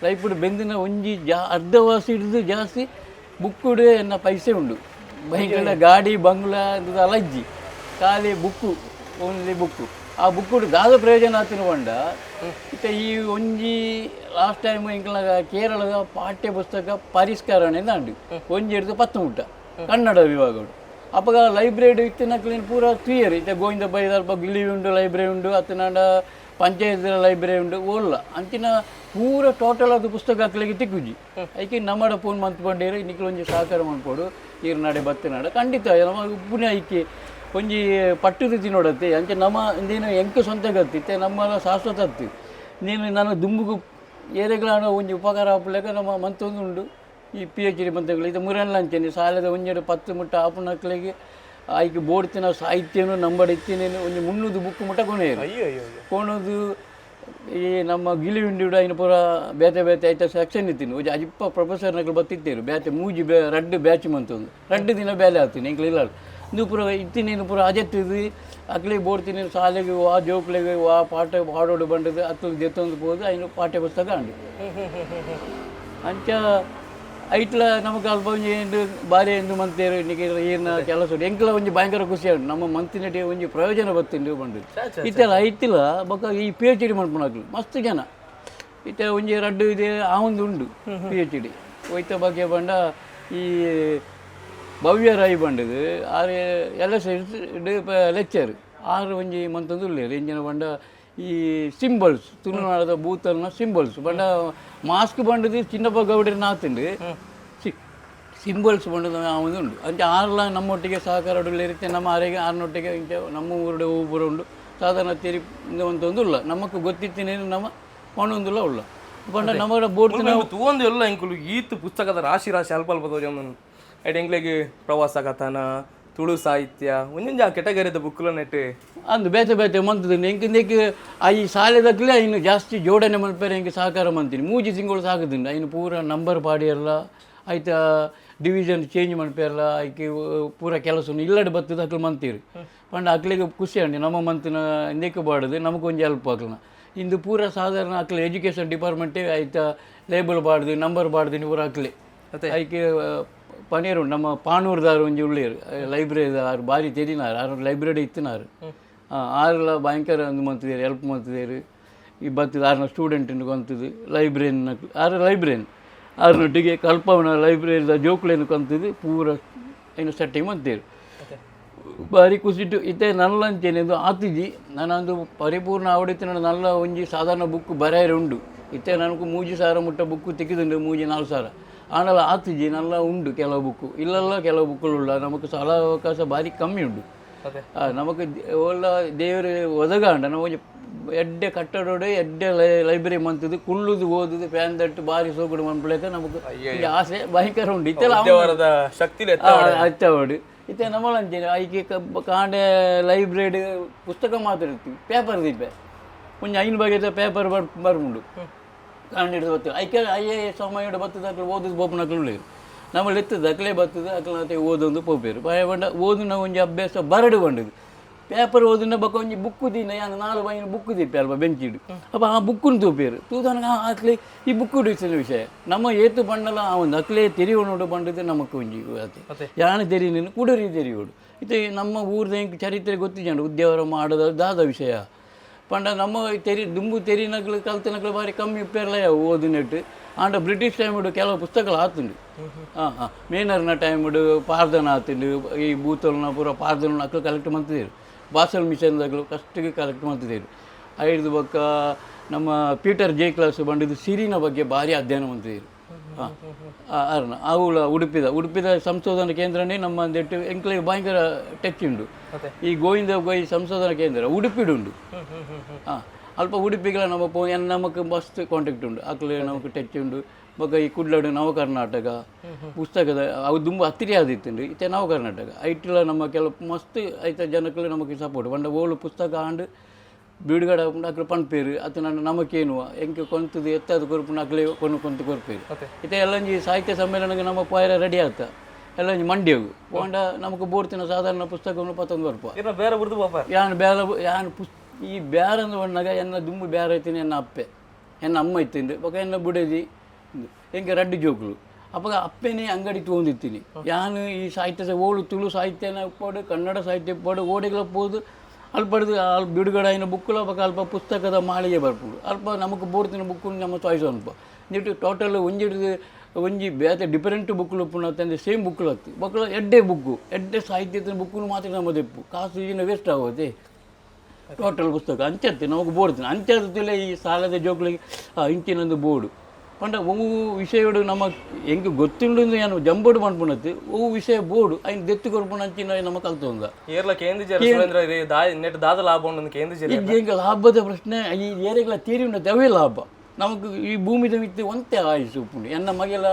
ಲೈಫ್ಡ್ ಬೆಂದಿನ ಒಂಜಿ ಜಾ ಅರ್ಧವಾಸಿ ಹಿಡ್ದು ಜಾಸ್ತಿ ಬುಕ್ಕುಡು ಎನ್ನ ಪೈಸೆ ಉಂಡು. ಬೈಕುಡ ಗಾಡಿ ಬಂಗ್ಲಾ ಇಂದು ಇಜ್ಜಿ, ಖಾಲಿ ಬುಕ್ಕು, ಓನ್ಲಿ ಬುಕ್ಕು. ಆ ಬುಕ್ಕುಡು ದಾದ ಪ್ರಯೋಜನ ಆತಿನ ಪಂಡ ಇತ್ತೆ ಈ ಒಂಜಿ ಲಾಸ್ಟ್ ಟೈಮ್ ಎಂಕ್ಲಗ ಕೇರಳದ ಪಾಠ್ಯ ಪುಸ್ತಕ ಪರಿಷ್ಕರಣೆ ಅಂಡು ಒಂಜಿ ಹಿಡ್ದು 10 ಮುಟ್ಟ ಕನ್ನಡ ವಿಭಾಗಡು. ಅಪಗ ಲೈಬ್ರರಿ ಇತ್ತಿನಕ್ಲೆನ್ ಪೂರ ತೂಯೆರ್. ಇತ್ತೆ ಗೋವಿಂದ ಬೈದ ಅಲ್ಪ ಗಿಳಿ ಉಂಡು, ಲೈಬ್ರರಿ ಉಂಡು, ಅತ್ತನಾಂಡ ಪಂಚಾಯತ್ ಲೈಬ್ರರಿ ಉಂಡು, ಓಲ್ಲ ಅಂಚಿನ ಪೂರ ಟೋಟಲ್ ಆದ್ ಪುಸ್ತಕ ಅಕ್ಲೆಗ್ ತಿಕ್ಕುಜಿ. ಐಕೆ ನಮ್ಮಡ ಫೋನ್ ಮಂತ್ ಪಂಡೇರು, ನಿಕ್ಲು ಒಂಜಿ ಸಹಕಾರ ಮನ್ಪೊಡು, ಈರ್ ನಡೆ ಬತ್ತಿನಾಡ ಖಂಡಿತ ನಮ್ಮ ಉಪ್ಪುನ ಐಕೆ ಒಂಜಿ ಪಟ್ಟುದು ತಿನ್ನೋಡತ್ತೆ. ಅಂಚೆ ನಮ್ಮ ನೀನು ಎಂಕ್ ಸ್ವಂತ ಗತ್ತಿ ಇತ್ತೆ ನಮ್ಮ ಶಾಶ್ವತ ಅತ್ತು. ನೀನು ನನ್ನ ದುಂಬುಗು ಏರೆಗ್ಲಾಂಡ ಒಂಜಿ ಉಪಕಾರ ಆಪುಲೆಕ ನಮ್ಮ ಮಂತೊಂದು ಉಂಡು. ಈ ಪಿಎಚ್ ಡಿ ಮಂತಗಳು ಇದು ಮುರನ್ಲ ಅಂಚೆನೆ ಶಾಲೆದ ಒಂಜೆಡು 10 ಮುಟ್ಟ ಆಪುನಕ್ಲೆಗ್ ಆಯ್ಕೆ ಬೋಡ್ತಿನ ಸಾಹಿತ್ಯನು ನಂಬಡ್ ಇತ್ತಿನೇನು ಒಂಜಿ 300 ಬುಕ್ ಮುಟ್ಟ ಕೊನೆಯರು. ಅಯ್ಯೋ ಅಯ್ಯೋ ಅಯ್ಯೋ. ಕೊನೊದು ಈ ನಮ್ಮ ಗಿಲಿ ಉಂಡಿಡು ಐನ ಪೂರ ಬೇತೆ ಬೇತೆ ಐತ ಸೆಕ್ಷನ್ ಇತ್ತಿನಿ. ಒಂಜಿ ಅಜಿಪ್ಪ ಪ್ರೊಫೆಸರ್ನಕ್ಲು ಬತ್ತಿತ್ತೇರು. ಬೇತೆ ಮೂಜಿ ಬೇ ರಡ್ಡು ಬ್ಯಾಚ್ ಮಂತೊಂದು ರಡ್ಡು ದಿನ ಬೇಲೆ ಆತೀನಿ ಎಂಕ್ಲು ಇಲ್ಲ. ಇಂದು ಪೂರ ಇತ್ತಿನೇನು ಪೂರ ಅಜೆತ್ತಿದ್ದು ಅಕ್ಲೆಗ್ ಬೋಡ್ತಿನ ಶಾಲೆಗೆ ವಾ ಜೋಕ್ಲೆಗ್ ವಾ ಪಾಠ ಪಾಡೋಡು ಬಂಡದು ಅಕ್ಲು ದೆತ್ತೊಂದು ಪೋದು ಐನು ಪಾಠ್ಯ ಪುಸ್ತಕ ಅಂಡು. ಅಂಚ ಐಟ್ಲ ನಮಕ್ ಅಲ್ಪ ಒಂಜಿ ಇಂದು ಬಾರಿ ಇಂದು ಮಂತೇರು ನಿಕ್ಕೆ ಈರ್ನ ಕೆಲಸ ಉಂಟು. ಎಂಕ್ಲ ಒಂಜಿ ಭಯಂಕರ ಖುಷಿ ಉಂಟು ನಮ್ಮ ಮಂತಿನಟಿ ಒಂಜಿ ಪ್ರಯೋಜನ ಬತ್ತಿಂಡು ಬಂಡು. ಇತ್ತೆಲ್ಲ ಐತಿಲ್ಲ. ಬೊಕ್ಕ ಈ ಪಿಎಚ್ ಡಿ ಮನ್ಪುನಕ್ಲು ಮಸ್ತ್ ಜನ ಇತ್ತೆ ಒಂಜಿ ರಡ್ಡು ಇದೆ ಆ ಒಂದು ಉಂಡು ಪಿಎಚ್ ಡಿ ಒಯ್ತ ಬಗ್ಗೆ ಪಂಡ ಈ ಭವ್ಯ ರೈ ಬಂಡದು ಆರು ಎಲ್ ಎಸ್ ಲೆಕ್ಚರ್ ಆರು ಒಂಜಿ ಮಂತೊಂದು ಉಲ್ಲೆರ್. ಎಂಚಿನ ಪಂಡ ಈ ಸಿಂಬಲ್ಸ್, ತುಳುನಾಡದ ಭೂತಲ್ನ ಸಿಂಬಲ್ಸ್ ಪಂಡ ಮಾಸ್ಕ್ ಬಂಡದು ಚಿನ್ನಪ್ಪ ಗೌಡರ ನಾತುಂಡು ಸಿಂಬಲ್ಸ್ ಬಂಡದ ಒಂದು ಉಂಡು. ಅಂಚ ಆರ್ಲ ನಮ್ಮೊಟ್ಟಿಗೆ ಸಹಕಾರ ಇರುತ್ತೆ. ನಮ್ಮ ಆರಿಗೆ ಆರ್ನೊಟ್ಟಿಗೆ ಇಂಚ ನಮ್ಮ ಊರುಡೆ ಊಪುರ ಉಂಡು ಸಾಧಾರಣ ತೆರಿ ಒಂದು ಉಲ್ಲ. ನಮಕ್ ಗೊತ್ತಿತ್ತಿನೇನು ನಮ್ಮ ಪಣೊಂದುಲ್ಲ ಉಲ್ಲ ಪಂಡ ನಮ್ಮ ಬೋರ್ಡ್ ತೂವೊಂದು ಎಲ್ಲ ಎಂಕುಲು ಈತ್ ಪುಸ್ತಕದ ರಾಶಿ ರಾಶಿ ಅಲ್ಪ ಅಲ್ಪ ತೋಜೊಂದು. ಐಟ್ ಎಂಕ್ಲೆಗ್ ಪ್ರವಾಸ ಕಥನ, ತುಳು ಸಾಹಿತ್ಯ, ಒಂಜೊಂಜಿ ಆ ಕೆಟಗರಿದ ಬುಕ್ಕುಲ ನೆಟ್ ಅಂದು ಬೇತೆ ಬೇತೆ ಮಂತುದು. ಎಂಕ್ ಇಂದೆಕ್ ಆ ಈ ಶಾಲೆದಕ್ಲೆ ಇನ್ನು ಜಾಸ್ತಿ ಜೋಡಣೆ ಮಲ್ಪೆರೆ ಎಂಕ್ ಸಹಕಾರ ಮಂತೀನಿ. ಮೂಜಿ ತಿಂಗಳು ಸಾಕುದುಂಡು. ಐನು ಪೂರ ನಂಬರ್ ಪಾಡಿಯಲ್ಲ, ಐತ ಡಿವಿಷನ್ ಚೇಂಜ್ ಮನ್ಪೆರ್ಲ, ಐಕೆ ಪೂರ ಕೆಲಸ ಇಲ್ಲಡೆ ಬತ್ತದ ಅಕ್ಲು ಮಂತೀರು ಪಂಡ ಅಕ್ಲೆಗ್ ಖುಷಿ ಅಂಡಿ. ನಮ್ಮ ಮಂತಿನ ಇಂದೆಕ್ ಬಾಡದು ನಮಕ್ ಒಂಜಿ ಹೆಲ್ಪ್ ಅಕ್ಲನ. ಇಂದು ಪೂರ ಸಾಧಾರಣ ಅಕ್ಲೆ ಎಜುಕೇಷನ್ ಡಿಪಾರ್ಟ್ಮೆಂಟೇ ಐತ ಲೇಬಲ್ ಬಾಡ್ದು ನಂಬರ್ ಬಾಡ್ದು ಪೂರ ಅಕ್ಲೆ. ಐಕೆ ಪನೀರು ನಮ್ಮ ಪಾಣೂರ್ದಾರು ಒಂಜಿ ಉಳ್ಳೇರು ಲೈಬ್ರರಿ ಆರು ಬಾರಿ ತೆರಿನಾರು. ಆರು ಲೈಬ್ರರಿ ಇತ್ತಿನಾರು. ಆರುಲ ಭಯಂಕರ ಒಂದು ಮಂತಿದೇರು, ಹೆಲ್ಪ್ ಮಂತಿದೇರು. ಈ ಬತ್ತದ ಆರ್ನ ಸ್ಟೂಡೆಂಟ್ ಕೊಂತದು ಲೈಬ್ರರಿನ ಆರು ಲೈಬ್ರರಿನ್ ಆರ್ನೊಟ್ಟಿಗೆ ಕಲ್ಪವನ ಲೈಬ್ರರಿದ ಜೋಕುಲೇನು ಕಂತದು ಪೂರ ಐನು ಸೆಟ್ಟಿಂಗ್ ಮಂತೇರು. ಬಾರಿ ಖುಷಿಟು ಇತ್ತೆ ನಲ್ಲಂಚೆನೆ ಇದು ಆತಿಜಿ. ನಾನೊಂದು ಪರಿಪೂರ್ಣ ಆವಡಿತ್ತಿನ ನಲ್ಲ ಒಂಜಿ ಸಾಧಾರಣ ಬುಕ್ ಬರೆಯರೆ ಉಂಡು. ಇತ್ತೆ ನನಗೆ 3000 ಮುಟ್ಟ ಬುಕ್ಕು ತಿಕ್ಕಿದುಂಡು, 3-4 ಸಾವಿರ. ಆಂಡಲ ಆತಿಜಿ, ನಲ್ಲ ಉಂಡು ಕೆಲವು ಬುಕ್ಕು ಇಲ್ಲಲ್ಲ, ಕೆಲವು ಬುಕ್ಕುಲು ಉಳ್ಳ. ನಮಕ್ ಸ್ಥಳಾವಕಾಶ ಭಾರಿ ಕಮ್ಮಿ ಉಂಡು. ನಮಕ್ ಓಲ್ಲ ದೇವರು ಒದಗಾಂಡ ನಮ್ಮ ಒಂಜಿ ಎಡ್ಡೆ ಕಟ್ಟಡೋಡೆ ಎಡ್ಡೆ ಲೈಬ್ರರಿ ಮಂತದ್ದು ಕುಳ್ಳುದು ಓದುದು ಫ್ಯಾನ್ that ಬಾರಿ ಸೋಕುಡು ಮನ್ಪುಲೆಕ ನಮಕ್ ಒಂಜಿ ಆಸೆ ಭಯಂಕರ ಉಂಡು ಇತ್ತೆಲ್ಲ. ಉದ್ಯವರದ ಶಕ್ತಿ. ಅತ್ತವಡು ಇತ್ತೆ ನಮ್ಮಲಂಚೆನೆ ಐಕೆ ಕಾಂಡೆ ಲೈಬ್ರರಿ ಪುಸ್ತಕ ಮಾತ್ರ ಇರ್ತೀವಿ, ಪೇಪರ್ ದೀಪೆ ಒಂಜಿ ಐನು ಬಗೆತ ಪೇಪರ್ ಬರ್ಪುಂಡು. ಕಾಂಡೆ ಹಿಡ್ದು ಬರ್ತದೆ. ಐಕೆ ಐಎ ಸಮಯಡ್ ಬತ್ತದ ಅಕ್ಲು ಓದುದು ಪೋಪುನಕ್ಲು ಉಲ್ಲೆರ್. ನಮ್ಮಲ್ಲಿ ಇತ್ತದ ಅಕ್ಲೇ ಬತ್ತದ ಅಕ್ಲ ಓದೊಂದು ಪೋಪೆರ್. ಪಂಡ ಓದುನ ಒಂಜಿ ಅಭ್ಯಾಸ ಬರಡು ಪಂಡದು ಪೇಪರ್ ಓದುನ ಬೊಕ್ಕ ಒಂಜಿ ಬುಕ್ಕು ದೀನ ಯಾನ್ ನಾಲ್ ಬೈನ್ ಬುಕ್ಕು ದೀಪೆ ಅಲ್ಪ ಬೆಂಚಿಡ್. ಅಪ್ಪ ಆ ಬುಕ್ಕುನು ತೂಪೆರ್. ತೂದನಗ ಅಕ್ಲೆ ಈ ಬುಕ್ಕು ಇತ್ತಿನ ವಿಷಯ ನಮ್ಮ ಏತು ಪಂಡಲ ಆ ಒಂದು ಅಕ್ಲೇ ತೆರಿಯೋಣೋಡು ಪಂಡದು ನಮಕ್ ಒಂಜಿ ಅತೆ. ಯಾನ್ ತೆರಿನ ಕುಡರಿ ತೆರಿಯೋಡು. ಇತ್ತೆ ನಮ್ಮ ಊರ್ದ ಎಂಕ್ ಚರಿತ್ರೆ ಗೊತ್ತಿಜಂಡು. ಉದ್ಯವರ ಮಾಡದ ದಾದ ವಿಷಯ ಪಂಡ ನಮ್ಮ ತೆರಿ ದುಂಬು ತೆರಿನಕ್ಲು ಕಲ್ತಿನಕ್ಲು ಬಾರಿ ಕಮ್ಮಿ ಉಪ್ಪೆರ್ಲ ಓದುನೆಟ್. ಆಂಡ ಬ್ರಿಟಿಷ್ ಟೈಮುಡು ಕೆಲವು ಪುಸ್ತಕಗಳು ಆತುಂಡು. ಹಾಂ ಹಾಂ ಮೇನರ್ನ ಟೈಮುಡು ಪಾರ್ದನ ಆತುಂಡು. ಈ ಬೂತಲ್ನ ಪೂರ ಪಾರ್ದನ ಅಕ್ಲು ಕಲೆಕ್ಟ್ ಮಂತಿದ್ದೇರು. ಬಾಸಲ್ ಮಿಷನ್ದಾಗಲು ಫಸ್ಟಿಗೆ ಕಲೆಕ್ಟ್ ಮಂತಿದ್ದೇರು. ಐದು ಬೊಕ್ಕ ನಮ್ಮ Peter J class ಬಂಡಿದ್ದು ಸಿರಿನ ಬಗ್ಗೆ ಭಾರಿ ಅಧ್ಯಯನ ಮಂತಿದ್ದೇರು. ಹಾಂ ಅರ್ನ ಅವುಲ ಉಡುಪಿದ ಉಡುಪಿದ ಸಂಶೋಧನಾ ಕೇಂದ್ರನೇ ನಮ್ಮ ಒಂದೆಟ್ಟು ಎಂಕ್ಲೇವ್ ಭಯಂಕರ ಟಚ್ ಉಂಡು. ಈ ಗೋವಿಂದ ಗೋಯಿ ಸಂಶೋಧನಾ ಕೇಂದ್ರ ಉಡುಪಿಡು ಉಂಡು. ಹಾಂ ಅಲ್ಪ ಉಡುಪಿಗಳ ನಮ್ಮ ಪೋ ನಮಕ್ ಮಸ್ತ್ ಕಾಂಟ್ಯಾಕ್ಟ್ ಉಂಡು, ಅಕ್ಲೆ ನಮಕ್ ಟಚ್ ಉಂಡು. ಬೊಕ್ಕ ಈ ಕುಡ್ಲಡು ನವ ಕರ್ನಾಟಕ ಪುಸ್ತಕದ ಅವು ದುಂಬು ಹತ್ತಿರ ಆದಿತ್ತುಂಡು, ಇತ್ತೆ ನವ ಕರ್ನಾಟಕ ಐಟ್ಲ ನಮ್ಮ ಕೆಲವು ಮಸ್ತ್ ಐತ ಜನಕ್ಕಲು ನಮಕ್ ಸಪೋರ್ಟ್ ಪಂಡ ಓಲು ಪುಸ್ತಕ ಆಂಡ್ ಬೀಡುಗಡೆ ಆಪುಂಡು ಅಕ್ಲು ಪನ್ಪೇರು ಅತ್ತ ನನ್ನ ನಮಕೇನುವ ಎಂಕ್ ಕೊಂತುದು ಎತ್ತಾದ ಕೊರ್ಪುಂಡು ಅಕ್ಲೆ ಕೊಂಡು ಕೊಂತು ಕೊರ್ಪೇರು. ಇತ್ತೆ ಎಲ್ಲಂಜಿ ಸಾಹಿತ್ಯ ಸಮ್ಮೇಳನಕ್ಕೆ ನಮ್ಮ ಪೋಯರ ರೆಡಿ ಆತ ಎಲ್ಲಂಜಿ ಮಂಡ್ಯಗು ಪೋಂಡ ನಮಕ್ ಬೋರ್ತಿನ ಸಾಧಾರಣ ಪುಸ್ತಕವನ್ನು ಪತ್ತೊಂದು ಬರ್ಪ ಇರ್ನ ಬೇರೆ ಬುರ್ದು ಪಾಪ. ಯಾನ್ ಬೇರೆ ಯಾನ್ ಪುಸ್ ಈ ಬೇರಂದು ಬಣ್ಣಗ ಎನ್ನ ದುಂಬು ಬೇರೆ ಐತಿನ ಎನ್ನ ಅಪ್ಪೆ ಎನ್ನ ಅಮ್ಮ ಇತ್ತಿಂದು ಬೊಕ ಎನ್ನ ಬುಡದಿ ಎಂಕೆ ರಡ್ಡು ಜೋಕುಲು. ಅಪ್ಪಗ ಅಪ್ಪೆನೇ ಅಂಗಡಿ ತೊಗೊಂಡಿತ್ತೀನಿ. ಯಾನು ಈ ಸಾಹಿತ್ಯದ ಓಳು ತುಳು ಸಾಹಿತ್ಯನ ಉಪ್ಪಡು ಕನ್ನಡ ಸಾಹಿತ್ಯ ಉಪ್ಪಡು ಓಡಿಗಳ ಪೋದು ಅಲ್ಪಡ್ದು ಅಲ್ಪ ಬಿಡುಗಡೆ అయిన ಬುಕ್ಕುಲ ಬೊಕ ಅಲ್ಪ ಪುಸ್ತಕದ ಮಾಳಿಗೆ ಬರ್ಪುಂಡು. ಅಲ್ಪ ನಮಕ್ ಬೋರ್ತಿನ ಬುಕ್ಕು ನಮ್ಮ ಚಾಯ್ಸ್ ಅನ್ಪ ನೀಟು ಟೋಟಲ್ ಒಂಜಿಡ್ದು ಒಂಜಿ ಬೇತೆ ಡಿಫರೆಂಟ್ ಬುಕ್ಕುಲು ಉಪ್ಪುಂಡು ಅತ್ತಂದೆ ಸೇಮ್ ಬುಕ್ಕುಲು ಅತ್ತು ಬೊಕ್ಕಲ ಎಡ್ಡೆ ಬುಕ್ಕು ಎಡ್ಡೆ ಸಾಹಿತ್ಯದ ಬುಕ್ಕುನು ಮಾತ್ರ ನಮ್ಮ ದೆಪ್ಪು ಕಾಸು ಈಗಿನ ವೇಸ್ಟ್ ಆಗೋದೆ. ಟೋಟಲ್ ಪುಸ್ತಕ ಅಂಚತ್ತೆ ನಮಕ್ ಬೋರ್ತಿನ ಅಂಚತ್ತಲೇ ಈ ಸಾಲದ ಜೋಕ್ಲಿಗೆ ಇಂಚಿನೊಂದು ಬೋರ್ಡು ಪಂಡ ಒವು ವಿಷಯಡು ನಮ್ಮ ಎಂಕ್ ಗೊತ್ತುಂಡು ಏನು ಜಂಬೋಡು ಪನ್ಪುನತ್ತು ಒವು ವಿಷಯ ಬೋರ್ಡು ಐನ್ ದೆತ್ತು ಕೊರ್ಪುನ ಅಂಚಿನ ನಮ್ಮ ಕಲ್ತೊಂದ. ಏರ್ಲ ಕೇಂದ್ರ ಸುರೇಂದ್ರ ರೇ ದಾ ನೆಟ್ ದಾದ ಲಾಭ ಉಂಡು ಕೇಂದ್ರ. ಈ ಎಂಕ್ ಲಾಭದ ಪ್ರಶ್ನೆ ಈ ಏರೆಗಳ ತೀರಿ ಉಂಡತ್ತೆ ಅವೇ ಲಾಭ ನಮಕ್ ಈ ಭೂಮಿದ ಮಿತ್ತು ಒಂತೆ ಆಯುಸ್ ಉಪ್ಪುಂಡು. ಎನ್ನ ಮಗೆಲ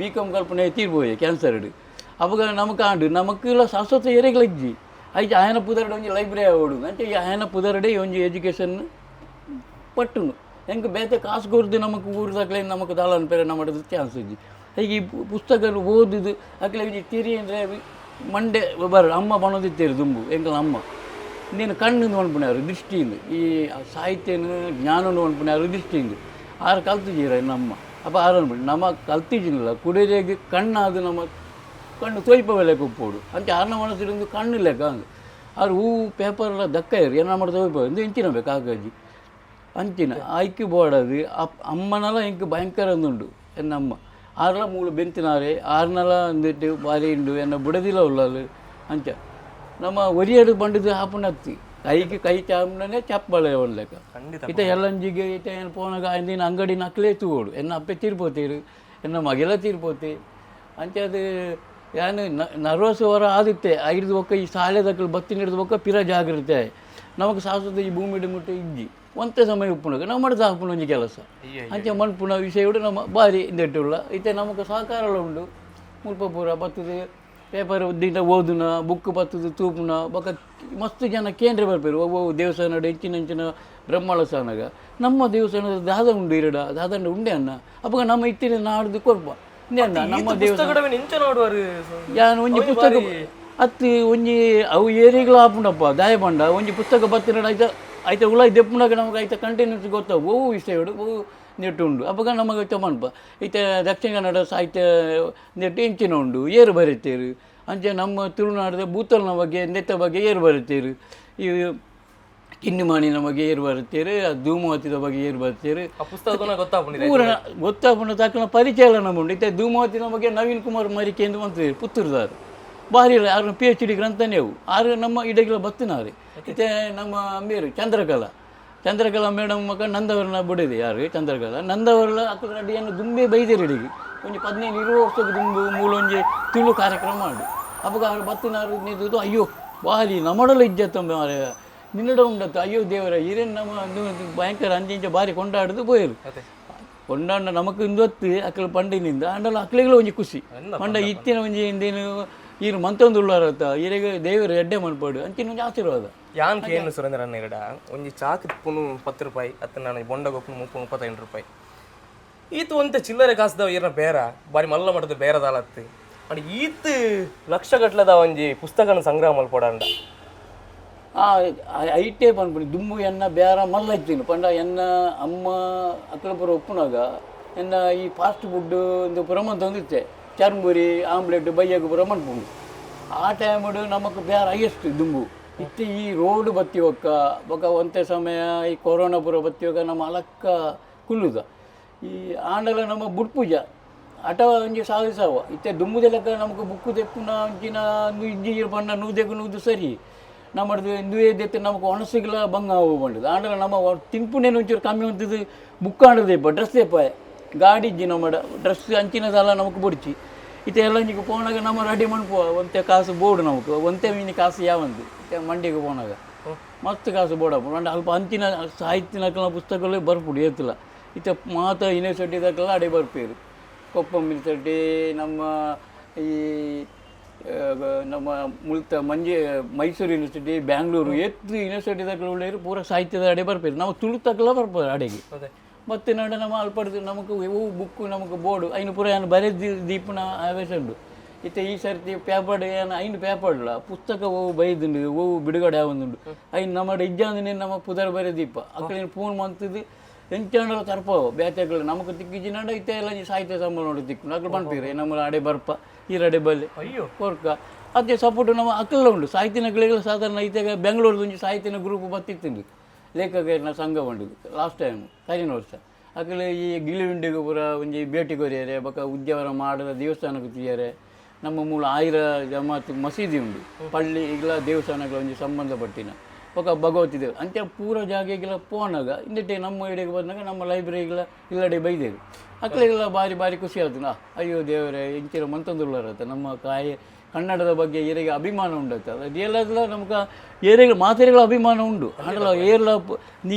ಬಿ ಕಾಮ್ ಕಲ್ಪನೆ ತೀರ್ಪೋಯೆ ಕ್ಯಾನ್ಸರ್ ಅವಾಗ ನಮಕ್ ಆಂಡು ನಮಕ್ಕೆಲ್ಲ ಶಾಶ್ವತ ಏರೆಗಳ ಇಜ್ಜಿ ಐಚ ಆಯನ ಪುದರ್ಡೆ ಒಂಜಿ ಲೈಬ್ರರಿ ಆವಡು ಅಂಚೆ ಈ ಆಯನ ಪುದರ್ಡೆ ಒಂಜಿ ಎಜುಕೇಷನ್ ಪಟ್ಟುನು ಎಂಕ್ ಬೇತೆ ಕಾಸು ಕೊರ್ದು ನಮಕ್ ಊರುದಕ್ಲೆ ನಮಕ್ ದಾಲ ಅನ್ಪೇರೆ ನಮ್ಮ ಚಾನ್ಸ್ ಇಜ್ಜಿ. ಹೀಗೆ ಈ ಪುಸ್ತಕ ಓದುದು ಅಕ್ಲೆ ಒಂಜಿ ತಿರಿ ಅಂದರೆ ಮಂಡೆ ಬರ ಅಮ್ಮ ಪನೊಂದಿತ್ತೇರು ದುಂಬು ಎಂಕಲ್ನ ಅಮ್ಮ ನೀನು ಕಣ್ಣು ಪನ್ಪುನಾರು ದೃಷ್ಟಿಯಿಂದ ಈ ಸಾಹಿತ್ಯನ ಜ್ಞಾನನು ಪನ್ಪುನಾರು ದೃಷ್ಟಿಯಿಂದ ಆರು ಕಲ್ತಿದ್ದೀರ ನಮ್ಮ ಅಪ್ಪ ಆರು ಅನ್ಬಿಟ್ಟು ನಮ್ಮ ಕಲ್ತಿದ್ದೀನಲ್ಲ ಕುಡಿಯೋರಿಗೆ ಕಣ್ಣಾದು ನಮ್ಮ ಕಣ್ಣು ತೋಯ್ಪ ಲೆಕ್ಕ ಉಪ್ಪೋಡು ಅಂಚೆ ಆರ್ನ ಮನಸ್ಸಿಡೊಂದು ಕಣ್ಣು ಲೆಕ್ಕ ಅಂದು ಆರು ಹೂ ಪೇಪರ್ ಎಲ್ಲ ದಕ್ಕ ಇರು ಏನ ಮಾಡಿ ತೋಯ್ಪ ಇಂದು ಇಂಚಿನ ಬೇಕು ಕಾಗಜಿ ಅಂಚಿನ ಆಯ್ಕೆ ಬೋಡದು ಅಪ್ ಅಮ್ಮನಲ ಇಂಕ್ ಭಯಂಕರ ಅಂದುಂಡು ಎನ್ನಮ್ಮ ಆರ್ಲ ಮೂಲು ಬೆಂತಿನಾರೆ ಆರ್ನಲ ಅಂದಿಟ್ಟು ಬಾರಿ ಉಂಡು ಎನ್ನ ಬುಡದಿಲ್ಲ ಉಳ್ಳಾಲು ಅಂಚ ನಮ್ಮ ಒರಿಯಡು ಬಂಡಿದ್ದು ಹಾಪುನತ್ತಿ ಕೈಗೆ ಕೈ ಚಾಮನೆ ಚಪ್ಪಳೆ ಒಳ್ಳೆಕ. ಖಂಡಿತ. ಇತ್ತ ಎಲ್ಲಂಜಿಗೆ ಇತ್ತ ಏನು ಪೋನಾಗ ಅಂದಿನ ಅಂಗಡಿ ನಕ್ಲೇ ತೂವೋಡು ಎನ್ನ ಅಪ್ಪೆ ತೀರ್ಪೋತೀರು ಎನ್ನ ಮಗೆಲ್ಲ ತೀರ್ಪೋತಿ ಅಂಚೆ ಅದು ಯಾನು ನರ್ವಸ್ ವರ ಆದಿತ್ತೆ ಐದು ಒಕ್ಕ ಈ ಶಾಲೆದಕ್ಕಲು ಬತ್ತಿ ಹಿಡಿದು ಒಕ್ಕ ಪಿರ ಜಾಗೃತೆ ನಮಕ್ ಶಾಶ್ವತ ಈ ಭೂಮಿ ಮುಟ್ಟೆ ಇಜ್ಜಿ ಒಂತೆ ಸಮಯ ಉಪ್ಪುನಗ ನಾವು ಮಡ್ದು ಹಾಪುನ ಒಂಜಿ ಕೆಲಸ ಅಂಚೆ ಮನ್ಪುನ ವಿಷಯಡು ನಮ್ಮ ಬಾರಿ ಇಂದೆಟ್ಟುಳ್ಳ ಇತ್ತೆ ನಮಕ್ ಸಹಕಾರಲ ಉಂಡು ಮುಲ್ಪ ಪೂರ ಬತ್ತದ ಪೇಪರ್ ಉದ್ದಿನ ಓದುನ ಬುಕ್ ಬತ್ತದ ತೂಪುನ ಬೊಕ ಮಸ್ತ್ ಜನ ಕೇಂದ್ರ ಬರ್ಪೇರು ಒಬ್ಬ ದೇವಸ್ಥಾನ ಹೆಚ್ಚಿನ ಹೆಚ್ಚಿನ ಬ್ರಹ್ಮಳ ಸ್ಥಾನಗ ನಮ್ಮ ದೇವಸ್ಥಾನದ ದಾದ ಉಂಡು ಇರಡ ದಾದಂಡ ಉಂಡೆ ಅನ್ನ ಅಪ್ಪಗ ನಮ್ಮ ಇತ್ತಿನ ನಾಡ್ದು ಕೊರ್ಪ ಇಂದೆ ಅನ್ನ ನಮ್ಮ ದೇವಸ್ಥಾನ ಪುಸ್ತಕಡವೆ ನಿಂಚ ನೋಡುವರು. ಯಾನ್ ಒಂಜಿ ಪುಸ್ತಕ ಅತ್ತಿ ಒಂಜಿ ಅವು ಏರಿಗ್ಲ ಆಪುಂಡಪ್ಪ ದಾಯ ಪಂಡ ಒಂಜಿ ಪುಸ್ತಕ ಬತ್ತಿನ ಐತ ಐತ ಉಲಾಯಿ ದೆಪ್ಪುನಾಗ ನಮಗೆ ಐತ ಕಂಟಿನ್ಯೂಸ್ ಗೊತ್ತಾವು ಒವು ವಿಷಯಡು ಒವು ನೆಟ್ಟು ಉಂಡು ಅಪ್ಪಗ ನಮಗೆ ಚಮನ್ಪ ಇತ್ತೆ ದಕ್ಷಿಣ ಕನ್ನಡ ಸಾಹಿತ್ಯ ನೆಟ್ಟು ಇಂಚಿನ ಉಂಡು ಏರು ಬರೀತೇರು ಅಂಚೆ ನಮ್ಮ ತುಳುನಾಡದ ಬೂತಲ್ನ ಬಗ್ಗೆ ನೆತ್ತ ಬಗ್ಗೆ ಏರು ಬರೀತೇರು ಈ ಕಿನ್ನಿಮಾಣಿನ ಬಗ್ಗೆ ಏರು ಬರೀತೇರು ಧೂಮಾವತಿದ ಬಗ್ಗೆ ಏರು ಬರೀತೇರು. ಆ ಪುಸ್ತಕದ ಗೊತ್ತಾಪುಂಡು. ಪೂರ ಗೊತ್ತಾಪುಂಡು ತಕ್ಕನ ಪರಿಚಯ ಎಲ್ಲ ನಮ್ಮ ಉಂಡು. ಇತ್ತೆ ಧೂಮಾವತಿನ ಬಗ್ಗೆ ನವೀನ್ ಕುಮಾರ್ ಮರಿಕೆ ಎಂದು ಮಂತ್ರಿ ಪುತ್ತೂರುದಾರು ಬಾರಿ ಆರು P H D ಗ್ರಂಥನೇ ಅವು ಆರು ನಮ್ಮ ಇಡಗಿಲ ಬತ್ತಿನಾರು. ಇತ್ತೆ ನಮ್ಮ ಮೇರು ಚಂದ್ರಕಲಾ ಚಂದ್ರಕಲಾ ಮೇಡಮ್ ಮಗ ನಂದವರ್ನ ಬುಡಿದೆ ಯಾರು ಚಂದ್ರಕಲಾ ನಂದವರ್ಲ ಅಕ್ಕದ ಅಡಿಯನ್ನು ದುಂಬೆ ಬೈದೇರು ಇಡಿಗೆ ಒಂಜಿ 15 20 ವರ್ಷಕ್ಕೆ ದುಂಬು ಮೂಲೊಂಜಿ ತುಳು ಕಾರ್ಯಕ್ರಮ ಮಾಡು ಅಪ್ಪಗ ಅವರು ಬತ್ತಿನಾರು ನಿಂತು ಅಯ್ಯೋ ಬಾರಿ ನಮ್ಮಡಲ ಇಜ್ಜತ್ತ ಮಾರ್ರೆ ನಿನ್ನಡ ಉಂಡತ್ತ ಅಯ್ಯೋ ದೇವರ ಹಿರೇನ್ ನಮ್ಮ ಒಂದು ಭಯಂಕರ ಅಂಚಿಂಚ ಬಾರಿ ಕೊಂಡಾಡುದು ಪೋಯರು ಕೊಂಡಾಡ ನಮಕ್ ಇಂದೊತ್ತು ಅಕ್ಕಲು ಪಂಡಿನಿಂದ ಅಂಡಲ ಅಕ್ಲಿಗಳ ಒಂಜಿ ಖುಷಿ ಪಂಡ ಇತ್ತಿನ ಒಂಜಿ ಇಂದೇನು ಈರು ಮಂತೊಂದು ಉಳ್ಳಾರತ್ತ ಈರೆಗೆ ದೇವರು ಎಡ್ಡೆ ಮನ್ಪಾಡು ಅಂಚಿನ ಒಂಜಿ ಆಶೀರ್ವಾದ. ಯಾನ್ ಕೇನು ಸುರೇಂದ್ರ ಅಣ್ಣ ಒಂಜಿ ಚಾಕ್ ಪುನು 10 ರೂಪಾಯಿ ಅತ್ತ ನಾನು ಬೊಂಡ ಗೊಪ್ಪು 30 35 ರೂಪಾಯಿ ಈತ ಒಂತೆ ಚಿಲ್ಲರೆ ಕಾಸ್ದವ ಈರ್ನ ಬೇರ ಬಾರಿ ಮಲ್ಲ ಮಟ್ಟದ ಬೇರದಾಲತ್ತು ಅಂಡ್ ಈತ್ ಲಕ್ಷ ಗಟ್ಲದ ಒಂಜಿ ಪುಸ್ತಕನ ಸಂಗ್ರಹ ಮಲ್ಪೊಡಂಡ. ಆ ಐಟೇ ಪನ್ಪುನಿ ದುಂಬು ಎನ್ನ ಬೇರ ಮಲ್ಲ ಇತ್ತೀನಿ ಪಂಡ ಎನ್ನ ಅಮ್ಮ ಅಕ್ಕಲಪುರ ಉಪ್ಪುನಾಗ ಎನ್ನ ಈ ಫಾಸ್ಟ್ ಫುಡ್ ಒಂದು ಪುರ ಮಂತೊಂದಿತ್ತೆ ಚರ್ಮುರಿ ಆಮ್ಲೆಟ್ ಬಯ್ಯಗ್ ಪೂರ ಮನ್ಪುಂಡು ಆ ಟೈಮುಡು ನಮಕ್ ಬೇರ ಹೈಯೆಸ್ಟ್ ದುಂಬು ಇತ್ತೆ ಈ ರೋಡ್ ಬತ್ತಿ ಒಕ್ಕ ಬೊಕ ಒಂತೆ ಸಮಯ ಈ ಕೊರೋನಾ ಪೂರ ಬತ್ತಿ ಒಕ್ಕ ನಮ್ಮ ಅಲಕ್ಕ ಕುಲ್ಲುದ ಈ ಆಂಡಲ ನಮ್ಮ ಬುಡ್ಪೂಜ ಅಟ ಒಂಜಿ ಸಾಧಿಸಾವ ಇತ್ತೆ ದುಂಬುದ ಲೆಕ್ಕ ನಮಕ್ ಬುಕ್ಕು ದೆಪ್ಪುನ ಅಂಚಿನ ಇಜ್ಜಿ ಪಂಡ ನೂದೆಗ್ ನೂದು ಸರಿ ನಮ್ಮದು ಇಂದುವೇ ದೆತ್ತು ನಮಕ್ ಒಣಸುಗಳ ಬಂಗ ಆವು ಪಂಡದು. ಆಂಡಲ ನಮ್ಮ ತಿನ್ಪುನೇನು ಒಂಚೂರು ಕಮ್ಮಿ ಉಂತುದು ಬುಕ್ ಆಂಡದೇಪ ಡ್ರೆಸ್ ದೇಪ ಗಾಡಿ ಇಜ್ಜಿ ನಮ್ಮಡ ಡ್ರೆಸ್ ಅಂಚಿನದಲ್ಲ ನಮಕ್ ಬೊಡ್ಚಿ. ಇತ್ತೆ ಎಲ್ಲ ಒಂಜಿಗೆ ಪೋನಾಗ ನಮ್ಮ ರೆಡಿ ಮನ್ಪುವ ಒಂತೆ ಕಾಸು ಬೋಡು ನಮಕ್ ಒಂತೆ ಮೀನು ಕಾಸು ಯಾವಂದು ಇತ್ತೆ ಮಂಡಿಗೆ ಪೋನಾಗ ಮಸ್ತ್ ಕಾಸು ಬೋಡಪ್ಪ. ಅಂಡ ಅಲ್ಪ ಅಂಚಿನ ಸಾಹಿತ್ಯನಕಲ್ನ ಪುಸ್ತಕಗಳು ಬರ್ಪುಡು ಏತಿಲ್ಲ. ಇತ್ತೆ ಮಾತ ಯೂನಿವರ್ಸಿಟಿ ದಕಲ್ಲ ಅಡೆ ಬರ್ಪೇರು ಕೊಪ್ಪಂ ಯೂನಿವರ್ಸಿಟಿ ನಮ್ಮ ಈ ನಮ್ಮ ಮುಲ್ತ ಮಂಜೆ ಮೈಸೂರು ಯೂನಿವರ್ಸಿಟಿ ಬ್ಯಾಂಗ್ಳೂರು ಏತ್ ಯೂನಿವರ್ಸಿಟಿ ದಕಲು ಉಳ್ಳೇರು ಪೂರ ಸಾಹಿತ್ಯದ ಅಡೆ ಬರ್ಪೇರು. ನಾವು ತುಳು ತಕಲ ಬರ್ಪೇರು ಅಡೆಗೆ. ಮತ್ತೆ ನಡ ನಮ್ಮ ಅಲ್ಪಡ್ದು ನಮಕ್ ಇವು ಬುಕ್ಕು ನಮಕ್ ಬೋರ್ಡು ಐನು ಪೂರ ಏನು ಬರೆದು ದೀಪನ ಆವೇಶ ಉಂಡು. ಇತ್ತೆ ಈ ಸರ್ತಿ ಪೇಪರ್ ಏನು ಐನು ಪೇಪರ್ಲ ಪುಸ್ತಕ ಓವು ಬೈದುಂಡು ಓವು ಬಿಡುಗಡೆ ಆವೊಂದುಂಡು ಐನು ನಮ್ಮ ಇಜ್ಜಾಂದಿನ ನಮ್ಮ ಪುದರ್ ಬರೆ ದೀಪ ಅಕ್ಕಳಿನ ಫೋನ್ ಮಂತದ್ದು ಎಂಚಾಂಡಲ ತರ್ಪವು ಬೇತೆಗಳು ನಮಕ್ ತಿಕ್ಕಿಜಿನಾಂಡ ಇತ್ತೆ ಎಲ್ಲ ಈ ಸಾಹಿತ್ಯ ಸಮ್ಮೇಳನ ತಿಕ್ಕು ಅಕ್ಲು ಪನ್ಪೀರೆ ನಮ್ಮ ಅಡೆ ಬರ್ಪ ಈರಡೆ ಬಲ್ಲೆ ಅಯ್ಯೋ ಕೊರ್ಕ ಅದೇ ಸಪೋರ್ಟ್ ನಮ್ಮ ಅಕ್ಕಲ್ಲ ಉಂಡು ಸಾಹಿತ್ಯನಗಳಿಗೆ ಸಾಧಾರಣ ಇತ್ತೆ ಬೆಂಗಳೂರದ ಒಂಜಿ ಸಾಹಿತ್ಯನ ಗ್ರೂಪ್ ಬತ್ತಿತ್ತುಂಡು ಲೇಖಕರನ್ನ ಸಂಘ ಉಂಡು ಲಾಸ್ಟ್ ಟೈಮ್ ಕರಿನ ವರ್ಷ ಅಕಲೆ ಈ ಗಿಳಿವಿಂಡಿಗೆ ಪೂರ ಒಂಜಿ ಭೇಟಿ ಕೊರಿಯರೆ ಬೊಕ ಉದ್ಯಾವರ ಮಾಡದ ದೇವಸ್ಥಾನಕ್ಕೆ ತೀಯರೆ. ನಮ್ಮ ಮೂಲ ಆಯಿರ ಜಮಾತ್ ಮಸೀದಿ ಉಂಡು ಪಳ್ಳಿ ಈಗಲ ದೇವಸ್ಥಾನಗಳ ಒಂಜಿ ಸಂಬಂಧಪಟ್ಟಿನ ಬೊಕ ಭಗವತಿ ದೇವ ಅಂಚ ಪೂರ ಜಾಗೆಗೆಲ್ಲ ಪೋನಾಗ ಇಂದೆಟ್ಟೆ ನಮ್ಮ ಎಡೆಗೆ ಬಂದಾಗ ನಮ್ಮ ಲೈಬ್ರರಿಗಳ ಇಲ್ಲಡೆ ಬೈದೇರು ಅಕ್ಲೆಗೆಲ್ಲ ಬಾರಿ ಬಾರಿ ಖುಷಿ ಆಯ್ತು. ಅಯ್ಯೋ ದೇವರೇ ಇಂಚಿನ ಮಂತಂದುಳ್ಳರತ್ತ ನಮ್ಮ ಕಾಯಿ ಕನ್ನಡದ ಬಗ್ಗೆ ಏರಿಗೆ ಅಭಿಮಾನ ಉಂಡತ್ತ ಅದು ನಮ್ಗೆ ಏರೆಗಳ ಮಾತೆರೆಗಳ ಅಭಿಮಾನ ಉಂಡು ಆಂಡಲ ಏರ್ಲ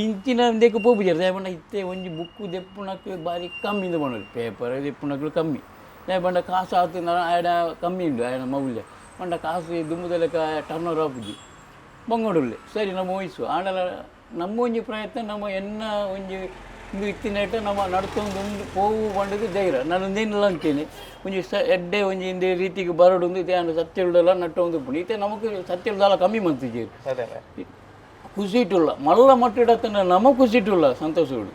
ಇಂಚಿನ ಇಂದಕ್ಕೆ ಪೋಪುಜೆರ್ ದಾಯೆ ಇತ್ತೆ ಒಂಜಿ ಬುಕ್ಕು ದೆಪ್ಪುನಕ್ಲು ಬಾರಿ ಕಮ್ಮಿ ಇಂದು ಪಂಡೋಲಿ ಪೇಪರ್ ದೆಪ್ಪುನಕ್ಲು ಕಮ್ಮಿ ದಾಯೆ ಪಂಡ ಕಾಸು ಆತು ಆಯಡ ಕಮ್ಮಿ ಉಂಡು ಆಯನ ಮೌಲ್ಯ ಪಂಡ ಕಾಸು ದುಂಬುದ ಲೆಕ್ಕ ಟರ್ನ್ ಓವರ್ ಆಪುಜಿ ಬಂಗೋಡುಲ್ಲೆ ಸರಿ ನಮ್ಮ ವಯಸ್ಸು ಆಂಡಲ ನಮ್ಮ ಒಂಜಿ ಪ್ರಯತ್ನ ನಮ್ಮ ಎನ್ನ ಒಂಜಿ ಇಂದು ಇತ್ತಿನೇಟ ನಮ್ಮ ನಡ್ತೊಂದು ಉಂಡು ಪೋವು ಪಂಡದು ಧೈರ್ಯ ನಾನು ಒಂದೇನಿಲ್ಲ ಅಂತೀನಿ ಒಂಜಿ ಸ ಎಡ್ಡೆ ಒಂಜಿ ಇಂದೇ ರೀತಿಗೆ ಬರಡು ಇತ್ತೆ ಆಂಡ ಸತ್ಯಳ್ದಲ್ಲ ನಟ್ಟೊಂದು ಉಪ್ಪುಂಡು ಇತ್ತೆ ನಮಕ್ ಸತ್ಯಳ್ದಲ್ಲ ಕಮ್ಮಿ ಮಂತಿಜೆರ್ ಅದೇ ಅದೇ ಖುಷಿಟುಲ್ಲ ಮಲ್ಲ ಮಟ್ಟಿಡತ್ತನ ನಮ ಖುಷಿಟುಲ್ಲ ಸಂತೋಷಡು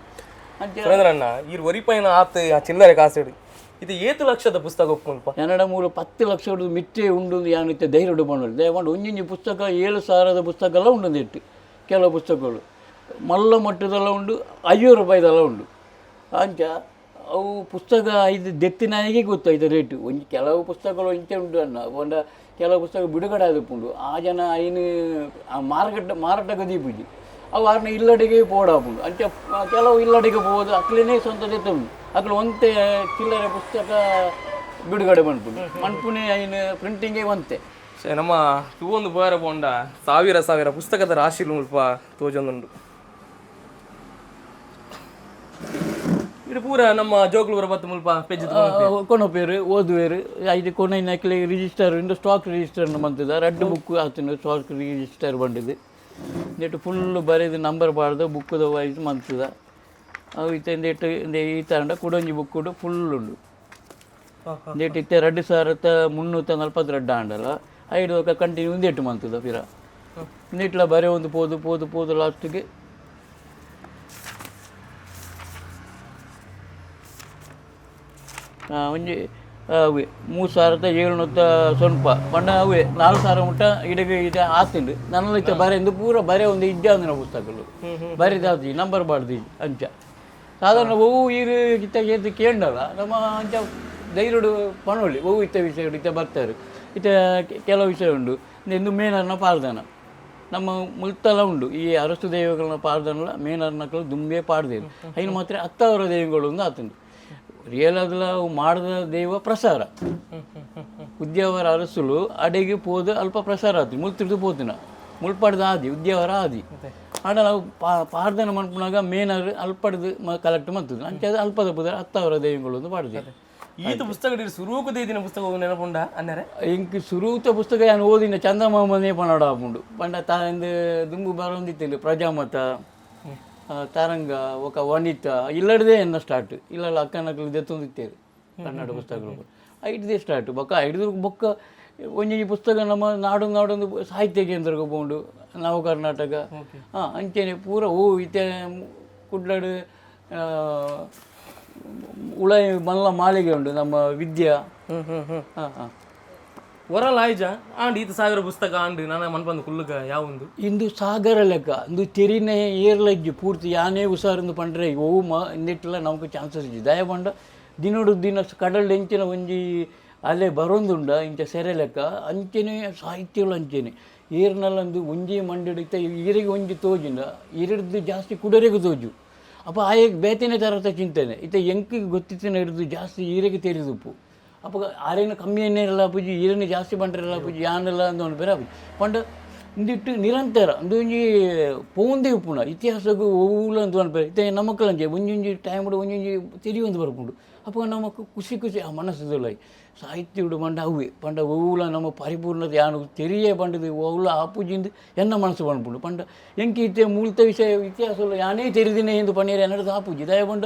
ಅಂಚ ಸುರೇಂದ್ರಣ್ಣ ಈ ಒರಿಪೈನ ಆತ್ ಆ ಚಿಲ್ಲರೆ ಕಾಸಿಡು ಇದು ಏತು ಲಕ್ಷದ ಪುಸ್ತಕ ಒಪ್ಪುಲ್ಪ. ಕನ್ನಡ ಮೂಲ 10 ಲಕ್ಷ ಮಿಟ್ಟೆ ಉಂಡು ಯಾನು ಇತ್ತೆ ಧೈರ್ಯ ಪಂಡೋಲಿ ದಯಮಾಡಿ ಒಂಜೊಂಜಿ ಪುಸ್ತಕ 7,000 ಪುಸ್ತಕ ಎಲ್ಲ ಉಂಡು ಇಟ್ಟು ಕೆಲವು ಪುಸ್ತಕಗಳು ಮಲ್ಲ ಮಟ್ಟದೆಲ್ಲ ಉಂಡು 500 ರೂಪಾಯಿದೆಲ್ಲ ಉಂಡು ಅಂಚ ಅವು ಪುಸ್ತಕ ಐದು ದೆತ್ತಿನಾಯಿಗೆ ಗೊತ್ತಾಯ್ತು ರೇಟು ಒಂಜಿ ಕೆಲವು ಪುಸ್ತಕಗಳು ಇಂಚ ಉಂಟು ಅನ್ನ ಪಂಡ ಕೆಲವು ಪುಸ್ತಕ ಬಿಡುಗಡೆ ಆದಪುಂಡು ಆ ಜನ ಐನು ಆ ಮಾರ್ಕೆಟ್ ಮಾರಾಟಕ್ಕೆ ದೀಪುಜಿ ಅವು ಆರ್ನ ಇಲ್ಲಡೆಗೆ ಪೋಡಾಪುಂಡು ಅಂಚ ಕೆಲವು ಇಲ್ಲಡೆಗೆ ಪೋದು ಅಕ್ಲೇನೆ ಸ್ವಂತ ದೆತ್ತುಂಡು ಅಕ್ಲು ಒಂತೆ ಚಿಲ್ಲರೆ ಪುಸ್ತಕ ಬಿಡುಗಡೆ ಮನ್ಪುಂಡು ಮನ್ಪುನೆ ಐನು ಪ್ರಿಂಟಿಂಗೇ ಒಂತೆ. ನಮ್ಮ ತೂವೊಂದು ಬೋರ ಪೋಂಡ ಸಾವಿರ ಸಾವಿರ ಪುಸ್ತಕದ ರಾಶಿ ಮುಲ್ಪ ತೋಜೊಂದುಂಡು. ಇದು ಪೂರ ನಮ್ಮ ಜೋಕುಲು ಬತ್ತು ಮುಲ್ಪ ಪೆಜ್ಜು ಕೊನೊಪೇರು ಓದುವೇರು ಐದು ಕೊನೈನ ಅಕ್ಲೆ ರಿಜಿಸ್ಟರ್ ಇಂದು ಸ್ಟಾಕ್ ರಿಜಿಸ್ಟರ್ ಮಂತದ ರಡ್ಡು ಬುಕ್ ಆತುಂಡು ಸ್ಟಾಕ್ ರಿಜಿಸ್ಟರ್ ಬಂಡಿದ್ದು ನೆಟ್ ಫುಲ್ ಬರೆದು ನಂಬರ್ ಪಾಡ್ದು ಬುಕ್ಕುದ ವೈಸ್ ಮಂತದ ಅವು ಇತ್ತೆ ಇಂದೆಟ್ ಇಂದೆ ಈ ತರಂಡ ಕುಡೊಂಜಿ ಬುಕ್ಕುಡು ಫುಲ್ ಉಂಡು ಇಂದೆಟ್ ಇತ್ತೆ 2342 ಆಂಡಲ ಐದು ఒక ಕಂಟಿನ್ಯೂ ಇಂದೆಟ್ಟು ಮಂತದ ಪಿರ ಇಂದೆಟ್ಲ ಬರೆ ಒಂದು ಪೋದು ಪೋದು ಪೋದು ಲಾಸ್ಟಿಗೆ ಒಂಜಿ ಅವೇ 3700 ಪಂಡ ಅವೇ 4000 ಮುಟ್ಟ ಇಡಗ ಇದೆ ಆತುಂಡು ನನಲ ಇತ್ತೆ ಬರೆ ಇಂದು ಪೂರ ಬರೆ ಒಂದು ಇಜ್ಜಾಂದಿನ ಪುಸ್ತಕಗಳು ಬರೆದಾತಿ ನಂಬರ್ ಬಾಡ್ದು ಅಂಚ ಸಾಧಾರಣ ಒವು ಈರು ಇತ್ತ ಏತ್ ಕೇಂಡಲ ನಮ್ಮ ಅಂಚ ಧೈರ್ಯಡು ಪಣೋಲಿ ಒವು ಇತ್ತ ವಿಷಯಗಳು ಇತ್ತ ಬರ್ತಾರೆ ಇತ್ತ ಕೆಲವು ವಿಷಯ ಉಂಡು ಇಂದು ಮೇನರ್ನ ಪಾಡ್ದನ ನಮ್ಮ ಮುಲ್ತಲ ಉಂಡು ಈ ಅರಸು ದೈವಗಳನ್ನ ಪಾಡ್ದನಲ ಮೇನರ್ನಕಲು ದುಂಬೆ ಪಾಡ್ದೇರು ಐನು ಮಾತ್ರ ಅತ್ತವರ ದೈವಗಳು ಒಂದು ಆತುಂಡು ರಿಯಲ್ ಅದಲ ಅವು ಮಾಡದ ದೈವ ಪ್ರಸಾರ ಉದ್ಯಾವರ ಅರಸುಲು ಅಡೆಗೆ ಪೋದು ಅಲ್ಪ ಪ್ರಸಾರ ಆತು ಮುಲ್ತಿರ್ದು ಪೋತಿನ ಮುಲ್ಪಡ್ದ ಆದಿ ಉದ್ಯಾವರ ಆದಿ ಆಂಡ ನಾವು ಪಾಡ್ದನ ಮನ್ಪುನಾಗ ಮೇನರ್ ಅಲ್ಪಡ್ದು ಕಲೆಕ್ಟ್ ಮಂತುದು ಅಂಚ ಅದು ಅಲ್ಪದ ಪುದರ್ ಅತ್ತವರ ದೈವಗಳು ಒಂದು ಪಾಡ್ದೇರು. ಈತ ಪುಸ್ತಕ ಸುರೂಕು ದೇದಿನ ಪುಸ್ತಕ ನೆನಪುಂಡ ಅನ್ನರೆ? ಇಂಕ್ ಸುರೂತ ಪುಸ್ತಕ ಯಾನ್ ಓದಿನ ಚಂದಮಾಮನೇ ಪನಡ ಆಪುಂಡು ಪಂಡ ತಾಂದು ದುಂಬು ಬರೊಂದಿತ್ತಿಂಡು ಪ್ರಜಾಮತ ತರಂಗ ఒక ವನಿತ ಇಲ್ಲಡದೇ ಎನ್ನ ಸ್ಟಾರ್ಟ್ ಇಲ್ಲಲ್ಲ ಅಕ್ಕನಕ್ಲು ದೆತ್ತೊಂದಿತ್ತೇರು ಕನ್ನಡ ಪುಸ್ತಕಗಳು ಐಟ್ದೇ ಸ್ಟಾರ್ಟ್ ಬೊಕ್ಕ ಐಡ್ದು ಬೊಕ್ಕ ಒಂಜೊಂಜಿ ಪುಸ್ತಕ ನಮ್ಮ ನಾಡು ನಾಡೊಂದು ಸಾಹಿತ್ಯ ಕೇಂದ್ರಕ್ಕೆ ಪೋಂಡು ನವ ಕರ್ನಾಟಕ ಹಾಂ ಅಂಚೆನೆ ಪೂರ ಓ ಇತ್ತೆ ಕುಡ್ಲಡು ಉಳಾಯಿ ಮಲ್ಲ ಮಾಳಿಗೆ ಉಂಡು ನಮ್ಮ ವಿದ್ಯಾ. ಹ್ಮ್ ಹ್ಮ್ ಹ್ಮ್ ಹಾಂ ಹಾಂ ಒರಲ್ ಆಯ್ಜ ಆಂಡ್ ಈತ ಸಾವಿರ ಪುಸ್ತಕ ಆಂಡ್ ನಾನ ಮನ್ಪಂದು ಕುಲ್ಲುಗ ಯಾವುಂದು ಇಂದು ಸಾಗರ ಲೆಕ್ಕ ಇಂದು ತೆರಿನೇ ಏರ್ಲಜ್ಜಿ ಪೂರ್ತಿ ಯಾನೇ ಹುಷಾರಿಂದು ಪಂಡ್ರೆ ಒವು ಮ ಇಂದಿಟ್ಟಲ ನಮಕ್ ಚಾನ್ಸಸ್ ಇಜ್ಜಿ ದಯ ಪಂಡ ದಿನೊಡು ದಿನ ಕಡಲ್ ಎಂಚಿನ ಒಂಜಿ ಅಲೆ ಬರೊಂದುಂಡ ಇಂಚ ಸೆರೆ ಲೆಕ್ಕ ಅಂಚೆನೆ ಸಾಹಿತ್ಯಗಳು ಅಂಚೆನೆ ಏರ್ನಲ್ಲಂದು ಒಂಜಿ ಮಂಡಿಡಿತ ಈರಿಗೆ ಒಂಜಿ ತೋಜಿಂಡ ಇರಡ್ದು ಜಾಸ್ತಿ ಕುಡರೆಗೂ ತೋಜು. ಅಪ್ಪ ಆಯೆ ಬೇತನೆ ತರತ ಚಿಂತನೆ ಇತ್ತ ಎಂಕಿಗೆ ಗೊತ್ತಿತ್ತಿನ ಹಿಡಿದು ಜಾಸ್ತಿ ಈರೆಗೆ ತೆರಿದುಪ್ಪು. ಅಪ್ಪಗ ಆರೇನು ಕಮ್ಮಿ ಎಣ್ಣೆ ಪೂಜಿ ಈರನ್ನು ಜಾಸ್ತಿ ಬಂಡ್ರೆಲ್ಲ ಪೂಜಿ ಯಾನೆಲ್ಲ ಅಂದು ಒಂದು ಬೇರೆ ಪಂಡ ಇಂದಿಟ್ಟು ನಿರಂತರ ಅಂದು ಒಂಜಿ ಪೋಂದೆ ಉಪ್ಪುನ ಇತಿಹಾಸಗೂ ಒವ್ವುಲ ಅಂದು ಅನ್ಪೆ ಇತ್ತೆ ನಮಕ್ಕಲಂಜೆ ಒಂಜೊಂಜಿ ಟೈಮ್ ಒಂಜೊಂಜಿ ತೆರಿಯೊಂದು ಬರ್ಪುಂಡು. ಅಪ್ಪಗ ನಮಕ್ ಖುಷಿ ಖುಷಿ ಆ ಮನಸ್ಸುದೊಲೈ ಸಾಹಿತ್ಯಡು ಪಂಡ ಅವ್ವೆ ಪಂಡ ಒವ್ವುಲ ನಮ್ಮ ಪರಿಪೂರ್ಣತೆ ಯಾನು ತೆರಿಯೇ ಪಂಡದು ಒವ್ವುಲ ಆಪುಜಿಂದು ಎನ್ನ ಮನಸ್ಸು ಪನ್ಪುಂಡು. ಪಂಡ ಎಂಕ್ ಇತ್ತೆ ಮೂಲ್ತ ವಿಷಯ ಇತಿಹಾಸ ಯಾನೇ ತೆರಿದಿನೇ ಎಂದು ಪನ್ನೀರ್ ಎನ್ನಡ್ದು ಆಪುಜಿ ದಯ ಪಂಡ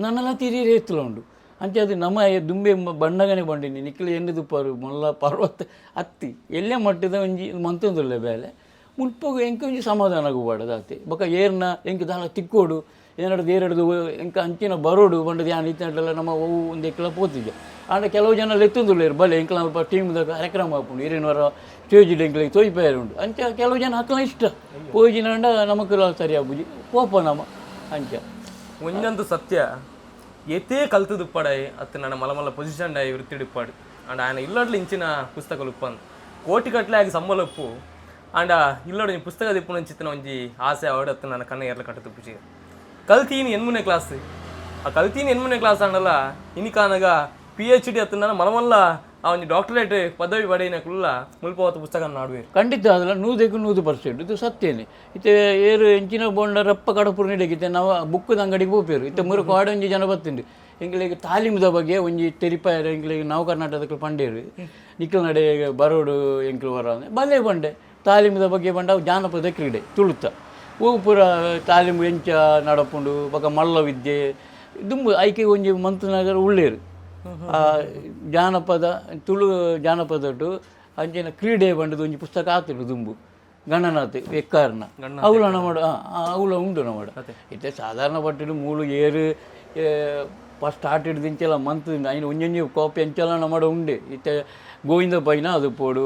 ನನ್ನೆಲ್ಲ ತೆರಿಯರೆ ಎತ್ತುಲ ಉಂಡು. ಅಂಚೆ ಅದು ನಮ್ಮ ದುಂಬೆ ಬಣ್ಣಗನೆ ಬಂಡಿನಿ ನಿಕ್ಲೆ ಎಣ್ಣೆದುಪ್ಪಾರು ಮೊಲ್ಲ ಪರ್ವತ ಅತ್ತಿ ಎಲ್ಲೇ ಮಟ್ಟದ ಒಂಜಿ ಮಂತೊಂದುಲ್ಲೆ ಬೇಲೆ ಮುಲ್ಪಗು ಎಂಕ್ ಒಂಜಿ ಸಮಾಧಾನ ಆಗುವಾಡದಾತೆ ಬೊಕ ಏರ್ನ ಎಂಕ್ ದಾಲ ತಿಕ್ಕೋಡು ಏನಾಡ್ದು ಏರಡ್ದು ಎಂಕ್ ಅಂಚಿನ ಬರೋಡು ಪಂಡದು ಯಾನ್ ಇತ್ತಂಡಲ ನಮ್ಮ ಒವು ಒಂದು ಎಕ್ಲ ಪೋತಿದ್ದೆ. ಆಂಡ ಕೆಲವು ಜನ ಲೆತ್ತೊಂದುಲ್ಲೇರು ಬಲೆ ಎಂಕ್ಲ ಅಲ್ಪ ಟೀಮ್ದ ಕಾರ್ಯಕ್ರಮ ಆಪುಂಡು ಏರೇನು ವರ ಸ್ಟೇಜ್ ಎಂಕ್ಲೆಗ್ ತೋಯ್ಪೇರು ಉಂಡು. ಅಂಚ ಕೆಲವು ಜನ ಅಕ್ಲ ಇಷ್ಟ ಪೋಯಿಜಿನಂಡ ನಮಕ್ಲ ಸರಿ ಆಪುಜಿ ಪೋಪ ನಮ ಅಂಚ. ಒಂಜಂತು ಸತ್ಯ, ಏತೇ ಕಲ್ತುದುಪ್ಪಡಾಯಿ ಅತ್ತ ನನ್ನ ಮಲ ಮಲ್ಲ ಪೊಸಿಷನ್ ಆಯಿ ವೃತ್ತಿಡಿಪ್ಪಾಡು ಅಂಡ್ ఆయన ಇಲ್ಲಡ್ಲು ಇಂಚಿನ ಪುಸ್ತಕలు ಉಪ್ಪಂದು ಕೋಟಿ ಕಟ್ಲೆ ಆಗಿ ಸಂಬಳ ಉಪ್ಪು ಅಂಡ ಇಲ್ಲಡು ಒಂಜಿ ಪುಸ್ತಕ ದಿಪ್ಪುನ ಅಂಚಿತ್ತಿನ ಒಂಜಿ ಆಸೆ ಆವಡ್ ಅತ್ತ ನನ್ನ ಕಣ್ಣ ಎರ್ಲ ಕಟ್ಟ ತುಪ್ಪುಜಿ. ಕಲ್ತೀನಿ ಎನ್ಮೂನೇ ಕ್ಲಾಸ್, ಆ ಕಲ್ತೀನಿ ಎನ್ಮೂನೇ ಕ್ಲಾಸ್ ಆಂಡಲ ಇನಿಕಾನಗ ಪಿಎಚ್ ಡಿ ಅತ್ತ ನನ್ನ ಮಲಮಲ್ಲ ಆ ಒಂಜಿ ಡಾಕ್ಟರೇಟ್ ಪದವಿ ಪಡೆಯಿನ ಕುಲ್ಲ ಮುಲ್ಪವತ್ತು ಪುಸ್ತಕ ನಾಡುವೆ. ಖಂಡಿತ ಅದಲ್ಲ, 100ಕ್ಕೆ 100% ಇದು ಸತ್ಯನೇ. ಇತ್ತೆ ಏರು ಎಂಚಿನ ಬೋಂಡ ರಪ್ಪ ಕಡಪುರ ನೀಡಕ್ಕೆ ನಾವು ಬುಕ್ಕದ ಅಂಗಡಿಗೆ ಪೋಪೇರು. ಇತ್ತೆ ಮುರು ಕಾಡೊಂಜಿ ಜನ ಬತ್ತಿಂಡು ಎಂಕ್ಲೆಗ್ ತಾಲೀಮುದ ಬಗ್ಗೆ ಒಂಜಿ ತೆರಿಪಾಯರು ಎಂಕ್ಲೆಗ್ ನಾವು ಕರ್ನಾಟಕದ ಪಂಡೇರು ನಿಕ್ಲ್ ನಡೆ ಬರೋಡು ಎಂಕ್ಲು ವರ ಬಲೆ ಬಂಡೆ ತಾಲೀಮುದ ಬಗ್ಗೆ ಬಂಡ ಅವು ಜಾನಪದ ಕ್ರೀಡೆ ತುಳುತ ಅವು ಪೂರ ತಾಲೀಮು ಎಂಚ ನಡಪುಂಡು ಬೊಕ ಮಲ್ಲ ವಿದ್ಯೆ ದುಂಬು ಐಕೆ ಒಂಜಿ ಮಂತುನಗರ ಉಳ್ಳೇರು ಆ ಜಾನಪದ ತುಳು ಜಾನಪದಟ್ಟು ಅಂಚಿನ ಕ್ರೀಡೆ ಬಂಡದ ಒಂಜಿ ಪುಸ್ತಕ ಆತುಂಡು ದುಂಬು ಗಣನಾಥ್ ಎಕ್ಕಾರ್ನ ಅವುಲ ನಮ್ಮಡ ಅವುಲ ಉಂಡು ನಮ್ಮಡ. ಇತ್ತೆ ಸಾಧಾರಣ ಪಟ್ಟಿಡು ಮೂಲು ಏರು ಫಸ್ಟ್ ಸ್ಟಾರ್ಟ್ ಹಿಡ್ದು ಇಂಚೆಲ್ಲ ಮಂತ್ ಐನ್ ಒಂಜೊಂಜಿ ಕಾಪಿ ಅಂಚೆಲ್ಲ ನಮ್ಮಡ ಉಂಡೆ. ಇತ್ತೆ ಗೋವಿಂದ ಪೈನ ಅದು ಪೋಡು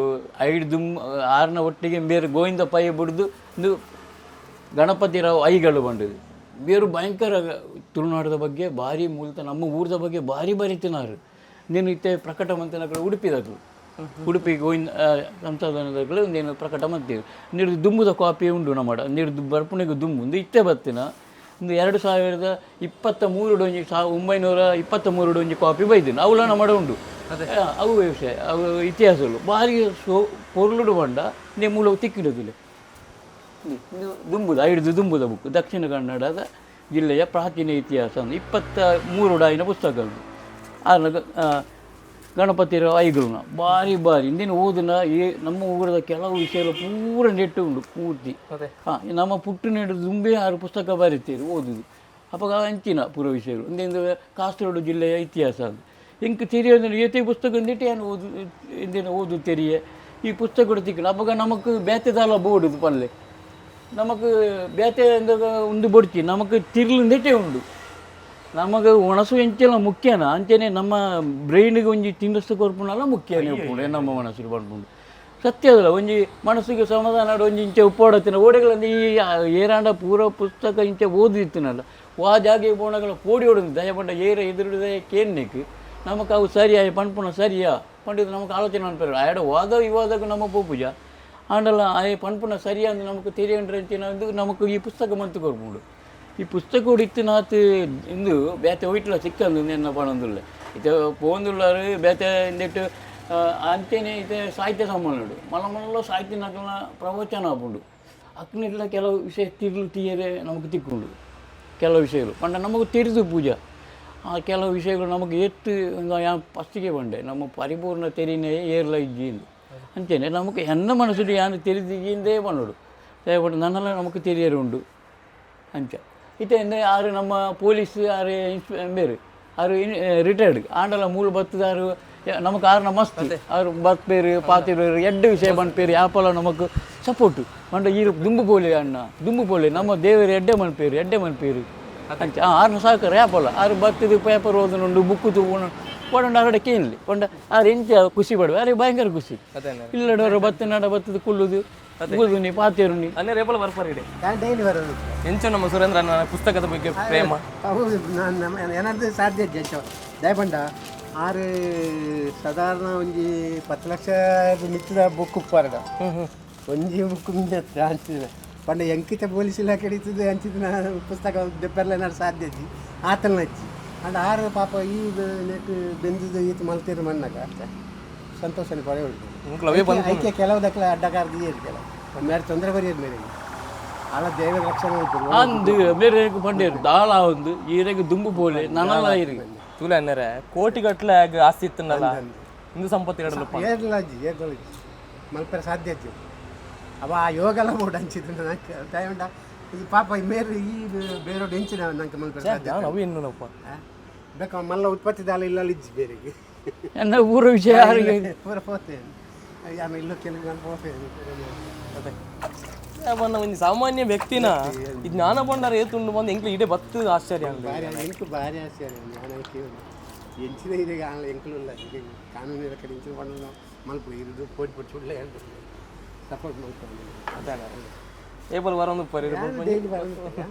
ಐಡ್ ದುಮ್ ಆರ್ನ ಒಟ್ಟಿಗೆ ಬೇರೆ ಗೋವಿಂದ ಪೈ ಬುಡ್ದು ಇಂದು ಗಣಪತಿ ರಾವ್ ಐಗಳು ಬಂಡದು ಬೇರು ಭಯಂಕರ ತುಳುನಾಡದ ಬಗ್ಗೆ ಭಾರಿ ಮೂಲತ ನಮ್ಮ ಊರದ ಬಗ್ಗೆ ಭಾರಿ ಭಾರಿ ತಿನ್ನಾರು. ನೀನು ಇತ್ತೆ ಪ್ರಕಟ ಮಂತಿನಕಲು ಉಡುಪಿದಕ್ಲು ಉಡುಪಿ ಗೋವಿಂದ ಸಂಶೋಧನೆದಕ್ಲು ನೀನು ಪ್ರಕಟ ಮಂತೀರು ನೀರು ದುಂಬುದ ಕಾಪಿ ಉಂಡು ನಮ್ಮಡ ನೀರು ಬರ್ಪುಣಿಗೆ ದುಂಬು ಒಂದು ಇತ್ತೆ ಬತ್ತಿನ ಒಂದು 2023 ಒಂಜಿ 923 ಒಂಜಿ ಕಾಪಿ ಬೈದಿನ ಅವುಲ ನಮ್ಮಡ ಉಂಡು. ಅವು ವಿಷಯ ಅವು ಇತಿಹಾಸಗಳು ಭಾರಿ ಸೋ ಪೊರ್ಲುಡು ಬಂಡ ನೇ ಮೂಲ ತಿಕ್ಕಿಡುದಿಲ್ಲ. ಇದು ದುಂಬುದ ಐಡ್ದು ದುಂಬುದ ಬುಕ್ ದಕ್ಷಿಣ ಕನ್ನಡದ ಜಿಲ್ಲೆಯ ಪ್ರಾಚೀನ ಇತಿಹಾಸ ಅಂದ್ರೆ 23 ಡಾಯಿನ ಪುಸ್ತಕಗಳು ಆರ್ನ ಗಣಪತಿರಾವ್ ಐಗುಲ್ನ ಭಾರಿ ಭಾರಿ ಇಂದಿನ ಓದಿನ ಈ ನಮ್ಮ ಊರದ ಕೆಲವು ವಿಷಯಗಳು ಪೂರ ನೆಟ್ಟು ಉಂಡು ಪೂರ್ತಿ. ಹಾಂ, ನಮ್ಮ ಪುಟ್ಟು ನೆಡು ದುಂಬೆ ಆರು ಪುಸ್ತಕ ಬರೀತೀರಿ ಓದುದು ಅಪ್ಪಗ ಅಂಚಿನ ಪೂರ ವಿಷಯಗಳು ಇಂದಿಂದ ಕಾಸರಗೋಡು ಜಿಲ್ಲೆಯ ಇತಿಹಾಸ ಅದು ಎಂಕ್ ತೆರಿಯೋದ್ರೆ ಏತೆ ಪುಸ್ತಕ ಅಂದಿಟ್ಟು ಏನು ಓದು ಇಂದಿನ ಓದು ತೆರಿಯೆ ಈ ಪುಸ್ತಕ ತಿಕ್ಕಣ ಅಪ್ಪಗ ನಮಕ್ ಬೇತೆದಾಲ ಬೋರ್ಡ್ ಪಲ್ಲೆ ನಮಕ್ ಬೇತೆ ಉಂದು ಬೊಡ್ಚಿ ನಮಕ್ ತಿರ್ಲು ನೆಟ್ಟೆ ಉಂಡು ನಮಗೆ ಒಣಸು ಎಂಚೆಲ್ಲ ಮುಖ್ಯನ ಅಂಚೆನೆ ನಮ್ಮ ಬ್ರೈನ್ಗೆ ಒಂಜಿ ತಿಂದಸ್ತು ಕೊರ್ಪುನಲ್ಲ ಮುಖ್ಯನೇ ಉಪ್ಪುಂಡು ನಮ್ಮ ಮನಸ್ಸು ಪನ್ಪುಂಡು ಸತ್ಯ ಅದಲ್ಲ. ಒಂಜಿ ಮನಸ್ಸಿಗೆ ಸಮಾಧಾನ ಒಂಜಿ ಇಂಚೆ ಉಪ್ಪೋಡತ್ತಿನ ಓಡೆಗಳಂದು ಈ ಏರಾಂಡ ಪೂರ ಪುಸ್ತಕ ಇಂಚೆ ಓದಿತ್ತಿನಲ್ಲ ವಾ ಜಾಗೆ ಪೋಣಗಳ ಪೋಡಿ ಓಡುದು ದಯ ಪಂಡ ಏರ ಎದುರುದ ಕೇನ್ನೆಕ್ ನಮಕ್ ಅವು ಸರಿಯಾ ಪನ್ಪುನ ಸರಿಯಾ ಪಂಡಿತ ನಮಕ್ ಆಲೋಚನೆ ಅನ್ಪೇರು ಆಯಡ ವಾದ ವಿವಾದಕ್ಕೆ ನಮ್ಮ ಪೋಪುಜ ಆಂಡಲ ಆಯೆ ಪನ್ಪುನ ಸರಿಯಾ ಅಂದ್ ನಮಕ್ ತೆರಿಯಂಡ್ರೆ ಅಂಚಿನ ನಮಕ್ ಈ ಪುಸ್ತಕ ಮಂತು ಕೊರ್ಪುಂಡು. ಈ ಪುಸ್ತಕ ಇತ್ತಿನಾತ್ ಇಂದು ಬೇತೆ ಒಯ್ಟ್ಲ ಸಿಕ್ಕಂದು ಎನ್ನ ಪಣೊಂದುಲ್ಲೆ ಇತ್ತೆ ಪೋಂದುಲ್ಲಾರು ಬೇತೆ ಇಂದೆಟ್ಟು ಅಂಚೆನೆ ಇತ್ತೆ ಸಾಹಿತ್ಯ ಸಮ್ಮೇಳನ ಮಲ್ಲ ಮಲ್ಲ ಸಾಹಿತ್ಯ ನಕಲ್ನ ಪ್ರವಚನ ಆಪುಂಡು ಅಕ್ನಿಟ್ಲ ಕೆಲವು ವಿಷಯ ತಿರ್ಲು ತೀಯರೆ ನಮಕ್ ತಿಕ್ಕುಂಡು ಕೆಲವು ವಿಷಯಗಳು ಪಂಡ ನಮಗೆ ತಿರ್ದು ಪೂಜಾ ಆ ಕೆಲವು ವಿಷಯಗಳು ನಮಗೆ ಎತ್ತು ಫಸ್ಟಿಗೆ ಬಂಡೆ ನಮ್ಮ ಪರಿಪೂರ್ಣ ತೆರಿನೇ ಏರ್ಲ ಇಜ್ಜಿ ಅಂಚೆನೆ ನಮಕ್ ಎನ್ನ ಮನಸ್ಸುಡು ಯಾನ್ ತೆರಿದಿಜ್ಜಿಂದೇ ಪನೊಡು ದಯಪಟ್ಟು ನನ್ನಲ್ಲ ನಮಕ್ ತೆರಿಯರೆ ಉಂಡು ಅಂಚ ಇತ್ತೆ ಎಂದೆ ಆರು ನಮ್ಮ ಪೊಲೀಸ್ ಆರು ಇನ್ಸ್ಪೆ ಬೇರೆ ಆರು ರಿಟೈರ್ಡ್ ಆಂಡಲ ಮೂಲ ಬತ್ತದಾರು ನಮಕ್ ಆರ್ನ ಮಸ್ತ್ ಆರು ಬತ್ಪೇರು ಪಾತಿರು ಎಡ್ಡು ವಿಷಯ ಪನ್ಪೇರು ಯಾಪಲ ನಮಕ್ ಸಪೋರ್ಟ್ ಪಂಡ ಈರು ದುಂಬು ಪೋಲಿ ಅಣ್ಣ ದುಂಬು ಪೋಲಿ ನಮ್ಮ ದೇವರು ಎಡ್ಡೆ ಮನ್ಪೇರು ಎಡ್ಡೆ ಮನ್ಪೇರು ಅಂಚ ಆರ್ನ ಸಹಕಾರ ಯಾಪಲ ಆರು ಬತ್ತದು ಪೇಪರ್ ಓದನುಂಡು ಬುಕ್ಕು ತೂಪುನು ಪೋಡಂಡ ಆರಡ ಕೇನ್ಲಿ ಪಂಡ ಆರು ಎಂಚ ಖುಷಿ ಪಡುವೆ ಅರೆ ಭಯಂಕರ ಖುಷಿ. ಅದೇನೆ. ಇಲ್ಲಡವರು ಬತ್ತು ನಡ ಬತ್ತದ ಕುಲ್ಲುದು ಕುಲ್ಲುನಿ ಪಾತೇರುನಿ. ಅನ್ನೇ ರೇಪಲ ಬರ್ಪಾರ ಇಡೆ. ನಾನು ಡೈಲಿ ಬರೋದು. ಎಂಚ ನಮ್ಮ ಸುರೇಂದ್ರ ಅಣ್ಣನ ಪುಸ್ತಕದ ಬಗ್ಗೆ ಪ್ರೇಮ? ಹೌದು, ನಾನು ನಮ್ಮ ಏನಾದ್ರು ಸಾಧ್ಯ ಇಜ್ಜಿ. ದಯಪಂಡ ಆರು ಸಾಧಾರಣ ಒಂಜಿ 10 ಲಕ್ಷ ಮಿತ್ತದ ಬುಕ್ ಉಪ್ಪಾರಡ ಒಂಜಿ ಬುಕ್ ಮಿಂಚ ಅಂಚಿನ ಪಂಡ ಎಂಕಿತ ಪೊಲೀಸ್ ಇಲಾಖೆ ಹಿಡಿತದೆ ಅಂಚಿನ ಪುಸ್ತಕ ದೆಪ್ಪರ್ಲ ಏನಾದ್ರು ಸಾಧ್ಯ ಇಜ್ಜಿ ಆತನ ಅಜ್ಜಿ. ಅಂಡ್ ಆರು ಪಾಪ ಈ ನೆಟ್ ಬೆಂದಿದ್ದು ಈತ ಮಲ್ತಿರು ಮಣ್ಣಾಗ ಸಂತೋಷನ ಪಡೆ ಉಂಟು. ಎಂಕ್ಲು ಅವೇ ಬಂದು ಐಕೆ ಕೆಲವು ದಕ್ಕಲ ಅಡ್ಡಗಾರ್ದು ಏರು ಕೆಲವು ಮೇರೆ ತೊಂದರೆ ಬರೆಯೋದು ಮೇರೆ ಅಲ್ಲ ದೇವರ ರಕ್ಷಣೆ ಉಂಟು. ಅಂದು ಬೇರೆ ಪಂಡೇರು ದಾಳ ಒಂದು ಈರೆಗೆ ದುಂಬು ಪೋಲೆ ನನಲ ಇರಿಗೆ. ತೂಲೆ ಅನ್ನರೆ ಕೋಟಿಗಟ್ಲೆ ಆಗ ಆಸ್ತಿ ಇತ್ತನ್ನಲ್ಲ ಹಿಂದೂ ಸಂಪತ್ತು ಇಡಲಪ್ಪ. ಏರ್ಲ ಅಜ್ಜಿ ಏರ್ಲ ಅಜ್ಜಿ ಮಲ್ಪೆರ ಸಾಧ್ಯ ಅಜ್ಜಿ ಅವ ಆ ಯೋಗಲ ಬೋರ್ಡ್ ಹಂಚಿದ್ದು ನಂಗೆ ದಯವಿಡ ಇದು ಪಾಪ ಈ ಮೇರೆ ಈ ಬೇರೆ ಹೆಂಚಿನ ನಂಗೆ ಮಲ್ಪೆರ ಸಾಧ್ಯ. ನಾನು ಅವು ಇನ್ನೂನಪ್ಪ. ಆ? ಬೇಕಾ ಮಲ್ಲ ಉತ್ಪತ್ತಿ ದಾಲ ಇಲ್ಲ ಇಜ್ಜಿ ಬೇರೆಗೆ. ನನ್ನ ಊರ ವಿಷಯ ಯಾರಿಗೆ? ಪೂರ ಪೋತೆ ಯಾನು ಇಲ್ಲ ಕೆಲವು ನಾನು ಪೋತೆ. ಅದೇ ಅವನ್ನ ಒಂದು ಸಾಮಾನ್ಯ ವ್ಯಕ್ತಿನ ಈ ಜ್ಞಾನ ಭಂಡಾರ ಏತುಂಡು ಬಂದು ಎಂಕ್ಲು ಇಡೇ ಬತ್ತು ಆಶ್ಚರ್ಯ ಅಂದು. ಭಾರಿ ಎಂಕು ಭಾರಿ ಆಶ್ಚರ್ಯ ನಾನು ಎಂಚಿನ ಇದೆ ಎಂಕಲು ಇಲ್ಲ ಈಗ ಕಾನೂನು ಇಲಾಖೆ ಎಂಚಿನ ಪಂಡ ಮಲ್ಪು ಇದು ಪೋಟಿ ಪೋಟಿ ಸುಳ್ಳೆ ಹೇಳ್ಬೇಕು ಸಪೋರ್ಟ್ ಮಲ್ಪು. ಅದೇ ಏಪಲ್ ವರೊಂದು ಪರಿ. ಡೈಲಿ.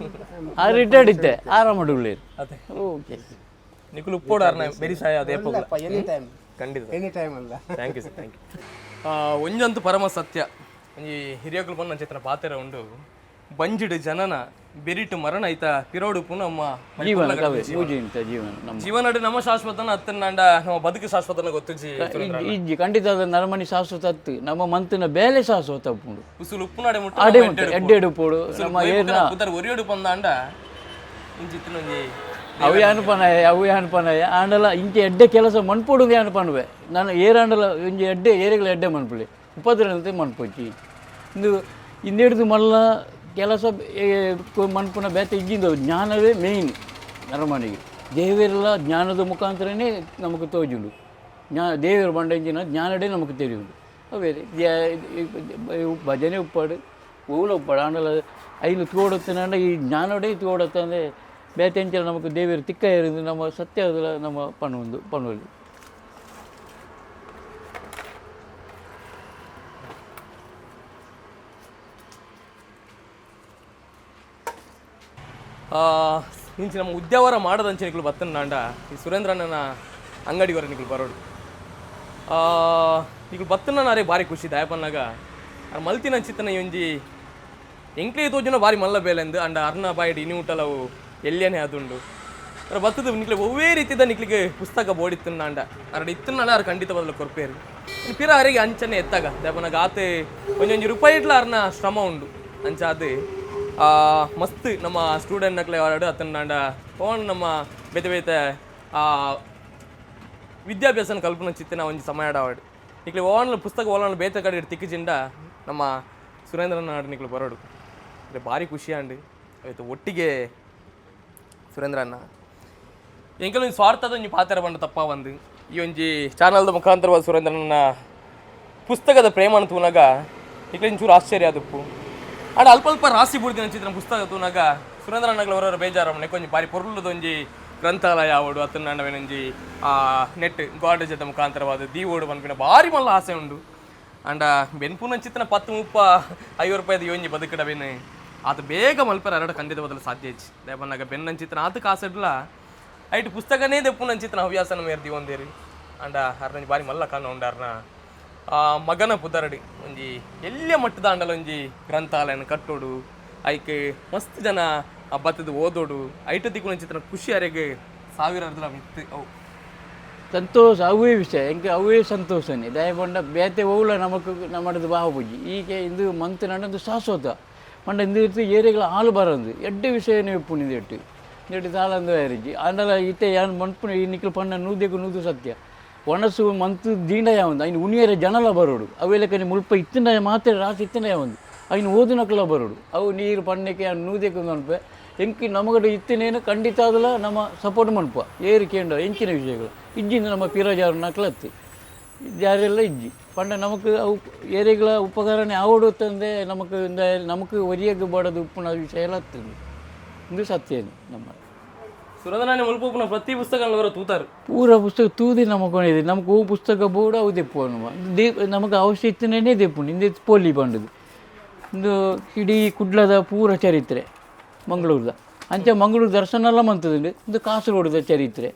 ಆ ರಿಟೈರ್ಡ್ ಇದ್ದೆ ಆರಾಮ ಉಳ್ಳೇರು. ಅದೇ. ಓಕೆ. ನಿಕುಲು ಉಪ್ಪೋಡು ಬೆರಿ ಸಹಾಯ ಅದೇ. Any time. ಖಂಡಿತ. ಎನಿ ಟೈಮ್ ಅಲ್ಲ. Thank you sir, thank you. ಒಂಜಂತೂ ಪರಮ ಸತ್ಯ, ಒಂಜಿ ಹಿರಿಯಕುಲು ಬಂದು ನನ್ನ ಚಿತ್ರ ಪಾತೆರ ಉಂಡು ಬಂಜಿಡು ಜನನ ಬೆರಿಟು ಮರಣ ಐತ ಪಿರೋಡುಪು ನಮ್ಮ ಜೀವನ ಕವೆ ಪೂಜೆ ಇಂತ ಜೀವನ ನಮ್ಮ ಜೀವನಡು ನಮ್ಮ ಶಾಶ್ವತನ ಅತ್ತನಾಂಡ ನಮ್ಮ ಬದುಕು ಶಾಶ್ವತನ ಗೊತ್ತುಜಿ. ಇಜ್ಜಿ ಖಂಡಿತ ಅದು ನರಮಣಿ ಶಾಶ್ವತ ಅತ್ತು ನಮ್ಮ ಮಂತಿನ ಬೇಲೆ ಶಾಶ್ವತ ಉಪ್ಪುಂಡು. ಉಸುಲು ಉಪ್ಪುನಾಡೆ ಮುಟ್ಟ. ಅಡೆ ಉಂಟು ಎಡ್ಡೆ ಉಪ್ಪುಡು ನಮ್ಮ ಏರ್ನ. ಪುದರ್ ಒರಿಯೋಡು ಬಂದಾಂಡ ಇಂಚಿತ್ತಿನ ಒಂಜಿ ಅವು ಅನುಪನಯ ಅವು ಅನುಪನಯ ಆಂಡಲ ಇಂಚೆ ಎಡ್ಡೆ ಕೆಲಸ ಮನ್ಪೊಡು ಅನುಪನುವೆ ನಾನು ಏರಾಂಡಲ ಇಂಚೆ ಎಡ್ಡೆ ಏರಿಗಳ ಎಡ್ಡೆ ಮನ್ಪುಲೆ ಉಪದ್ರನಂತೆ ಮನ್ಪೊಚ್ಚಿ ಇಂದು ಇಂದೆಡ್ದು ಮಲ್ಲ ಕೆಲಸ ಮನ್ಪುನ ಬೇತೆ ಇಜ್ಜಿಂದ ಜ್ಞಾನವೇ ಮೇಯ್ನ್ ನರಮನಿಗೆ. ದೇವರೆಲ್ಲ ಜ್ಞಾನದ ಮುಖಾಂತರನೇ ನಮಗೆ ತೋಜುಂಡು. ಜ್ಞಾ ದೇವರು ಬಂಡ ಇಂಚಿನ ಜ್ಞಾನಡೇ ನಮಗೆ ತೆರೆಯುಂಡು. ಅವೇ ಭಜನೆ ಉಪ್ಪಾಡು ಓಲ ಉಪ್ಪಾಡು ಆಂಡಲ ಐನು ತೋಡತ್ತನಾಂಡ ಈ ಜ್ಞಾನಡೇ ತೋಡತ್ತಂದ್ರೆ ಬೇತೆ ಅಂಚಲ ನಮಗೆ ದೇವರು ತಿಕ್ಕ ಇರೋದು ನಮ್ಮ ಸತ್ಯ ಅದಲ್ಲ ನಮ್ಮ ಪಣೊಂದು ಪಣೋಲಿ. ಇಂಚಿ ನಮ್ಮ ಉದ್ಯಾವರ ಮಾಡದಂಚೆ ನಿಕ್ಲು ಬತ್ತನಾಂಡ ಈ ಸುರೇಂದ್ರಣ್ಣನ ಅಂಗಡಿವರ ನಿಕ್ಲು ಬರೋಡು. ನಿಕ್ಲು ಬತ್ತನ ಅರೆ ಭಾರಿ ಖುಷಿ ದಾಯಪನ್ನಾಗ ಅರ್ ಮಲ್ತಿನ ಚಿತ್ತನ ಒಂಜಿ ಎಂಕ್ಲೆ ತೋಜುನ ಭಾರಿ ಮಲ್ಲ ಬೇಲೆಂದು ಅಂಡ ಅರ್ನ ಬಾಯಿಡ್ ಇನಿ ಊಟಲವು ಎಲ್ಯನೇ ಅದುಂಡು. ಅರ ಬತ್ತದ ನಿಕ್ಲೆ ಒವ್ವೇ ರೀತಿದ ನಿಕ್ಲಿಗೆ ಪುಸ್ತಕ ಬೋಡಿತ್ತನಾಂಡ ಅರಡು ಇತ್ತನಾಡ ಅರ್ ಖಂಡಿತ ಬದಲು ಕೊರ್ಪೇರು ಪಿರ ಅರಿಗೆ ಅಂಚನೆ ಎತ್ತಾಗ ದಾಯಪನ್ನಾಗ ಆತೆ ಒಂಜೊಂಜಿ ರೂಪಾಯಿ ಇಟ್ಲ ಅರ್ನ ಶ್ರಮ ಉಂಡು ಅಂಚ ಅದು ಮಸ್ತ್ ನಮ್ಮ ಸ್ಟೂಡೆಂಟ್ ನಕ್ಲೆ ವಾರ್ಡ್ ಅತನಾಂಡ ಓನ್ ನಮ್ಮ ಬೇತೆ ಬೇತೆ ವಿದ್ಯಾಭ್ಯಾಸನ ಕಲ್ಪನ ಚಿತ್ತಿನ ಒಂಜಿ ಸಮಯ ಅವಾರ್ಡ್ ನಿಕ್ಲೆ ಓನ್ ಪುಸ್ತಕ ಓಲನ ಬೇತೆ ಕಡೆ ತಿಕ್ಕಿಜಿಂಡ ನಮ್ಮ ಸುರೇಂದ್ರನ ನಾಡು ನಿಕ್ಲು ಬರೋಡು ಅಂದ್ರೆ ಭಾರಿ ಖುಷಿ ಅಂಡ್ ಆಯ್ತು ಒಟ್ಟಿಗೆ ಸುರೇಂದ್ರ ಅಣ್ಣ ಎಂಕಲ್ ಒಂಜಿ ಸ್ವಾರ್ಥದ ಒಂಜಿ ಪಾತ್ರ ಬಂಡ ತಪ್ಪ ಬಂದು ಈ ಒಂಜಿ ಚಾನಲ್ದ ಮುಖಾಂತರವಾದ ಸುರೇಂದ್ರನ ಪುಸ್ತಕದ ಪ್ರೇಮನ ತೂನಾಗ ನಿಕ್ಲೆ ಒಂಚೂರು ಆಶ್ಚರ್ಯ ಆದಪ್ಪು. ಆಡ ಅಲ್ಪ ಅಲ್ಪ ರಾಸಿ ಬುಡ್ದಿನ ಚಿತ್ರ ಪುಸ್ತಕ ತೂನಾಗ ಸುರೇಂದ್ರ ಅಣ್ಣಗಳ ಹೊರವರ ಬೇಜಾರಮ್ಮನೆ ಕೊಂಚ ಬಾರಿ ಪೊರ್ಲುದೊಂಜಿ ಗ್ರಂಥಾಲಯ ಆವಡು ಅತ್ತನಾಂಡವೇನೊಂಜಿ ಆ ನೆಟ್ ಗಾರ್ಡೇಜದ ಮುಖಾಂತರವಾದ ದೀವೋಡು ಪನ್ಪಿನ ಭಾರಿ ಮಲ್ಲ ಆಸೆ ಉಂಡು. ಅಂಡ ಬೆನ್ಪುನ ಚಿತ್ರನ 10 30 50 ರೂಪಾಯಿದ ಯೋಂಜಿ ಬದುಕಡವೇನು ಆತ ಬೇಗ ಮಲ್ಪರ ಅರಡ ಕಂದಿದ ಬದಲು ಸಾಧ್ಯ ಹೆಚ್ಚು ದೇವನಾಗ ಬೆನ್ನಂಚಿತ್ರನ ಆತ ಕಾಸಡ್ಲ ಐಟ್ ಪುಸ್ತಕನೇ ದೆಪ್ಪುನ ಚಿತ್ರನ ಹವ್ಯಾಸನ ಮೇರ್ ದಿವೊಂದೇರಿ. ಅಂಡ ಅರ್ನಂಜಿ ಬಾರಿ ಮಲ್ಲ ಕಾಣ ಉಂಡಾರ್ನ ಆ ಮಗನ ಪುದರಡಿ ಒಂಜಿ ಎಲ್ಲಿಯ ಮಟ್ಟದ ಅಂಡಲ ಒಂಜಿ ಗ್ರಂಥಾಲಯನ ಕಟ್ಟೋಡು ಐಕ್ ಮಸ್ತ್ ಜನ ಆ ಬತ್ತದ ಓದೋಡು ಐಟ ದಿಕ್ಕುನ ಚಿತ್ರನ ಖುಷಿ ಅರೆಗೆ ಸಾವಿರ ಮಿತ್ತು ಅವು. ಸಂತೋಷ ಅವೇ ವಿಷಯ ಎಂಕ ಅವೇ ಸಂತೋಷನೇ ದಯಪಂಡ ಬೇತೆ ಓಲ ನಮಕ್ ನಮ್ಮಡದು ಬಾಹುಬುಜಿ ಈಕೆ ಇಂದು ಮಂತ್ ನಡಂದು ಶಾಶ್ವತ ಪಂಡ ಇಂದು ಇತ್ತು ಏರಿಗಳ ಹಾಲು ಬರಂದು ಎಡ್ಡೆ ವಿಷಯನೇ ಉಪ್ಪುನಿಂದು ಎಟ್ಟು ಎಟ್ಟು ತಾಳಂದು ಆರಿಜಿ ಆಂಡಲ ಇತ್ತೆ ಯಾನ್ ಮನ್ಪುನ ಈ ನಿಕ್ಲು ಪಂಡ ನೂದೆಗು ನೂದು ಸತ್ಯ ಒಣಸು ಮಂತು ದೀಂಡ ಯಾವಂದು ಐನು ಉಣಿಯರ ಜನಲ ಬರೋಡು ಅವೆಲಕನೆ ಮುಲ್ಪ ಇತ್ತಿನ ಮಾತ್ರ ರಾಸಿ ಇತ್ತಿನ ಯಾವಂದು ಐನು ಓದುನಕಲ ಬರೋಡು ಅವು ನೀರು ಪಣ್ಣಕ್ಕೆ ನೂದೆಕು ಅನ್ಪೆ ಎಂಕಿ ನಮಗಡೆ ಇತ್ತಿನೇನು ಖಂಡಿತ ಅದಲ್ಲ ನಮ್ಮ ಸಪೋರ್ಟ್ ಮನ್ಪ ಏರು ಕೇಂದ್ರ ಎಂಚಿನ ವಿಷಯಗಳು ಇಜ್ಜಿಂದ ನಮ್ಮ ಪಿರಜಾರು ನಕ್ಲತ್ತಿ ಜಾರೆಲ್ಲ ಇಜ್ಜಿ ಪಂಡ ನಮಕ್ ಅವು ಏರಿಗಳ ಉಪಕರಣ ಆವಡು ತಂದೆ ನಮಕ್ ಇಂದ ನಮಕ್ ಒರಿಯಕ್ಕೆ ಬಾಡದು ಉಪ್ಪುನ ವಿಷಯ ಎಲ್ಲ ಆಗ್ತದೆ ಇದು ಸತ್ಯನೇ ನಮ್ಮ. ಸುರೇಂದ್ರನೇ ಮುಲ್ಪೋಪುನ ಪ್ರತಿ ಪುಸ್ತಕ ತೂತಾರು. ಪೂರ ಪುಸ್ತಕ ತೂದಿ ನಮಕ್ ಇದೆ. ನಮಕ್ ಓ ಪುಸ್ತಕ ಬೋಡು ಅವು ದೆಪ್ಪು ನಮ್ಮ they ನಮಗೆ ಅವಶ್ಯ ಇತ್ತನೇ ದೆಪ್ಪುಂಡು. ಇಂದೆ ಪೋಲಿ ಪಂಡುದು ಇಂದು ಇಡೀ ಕುಡ್ಲದ ಪೂರ ಚರಿತ್ರೆ ಮಂಗಳೂರದ. ಅಂಚ ಮಂಗಳೂರು ದರ್ಶನ ಎಲ್ಲ ಮಂತದುಂಡು. ಇಂದು ಕಾಸರಗೋಡುದ ಚರಿತ್ರೆ,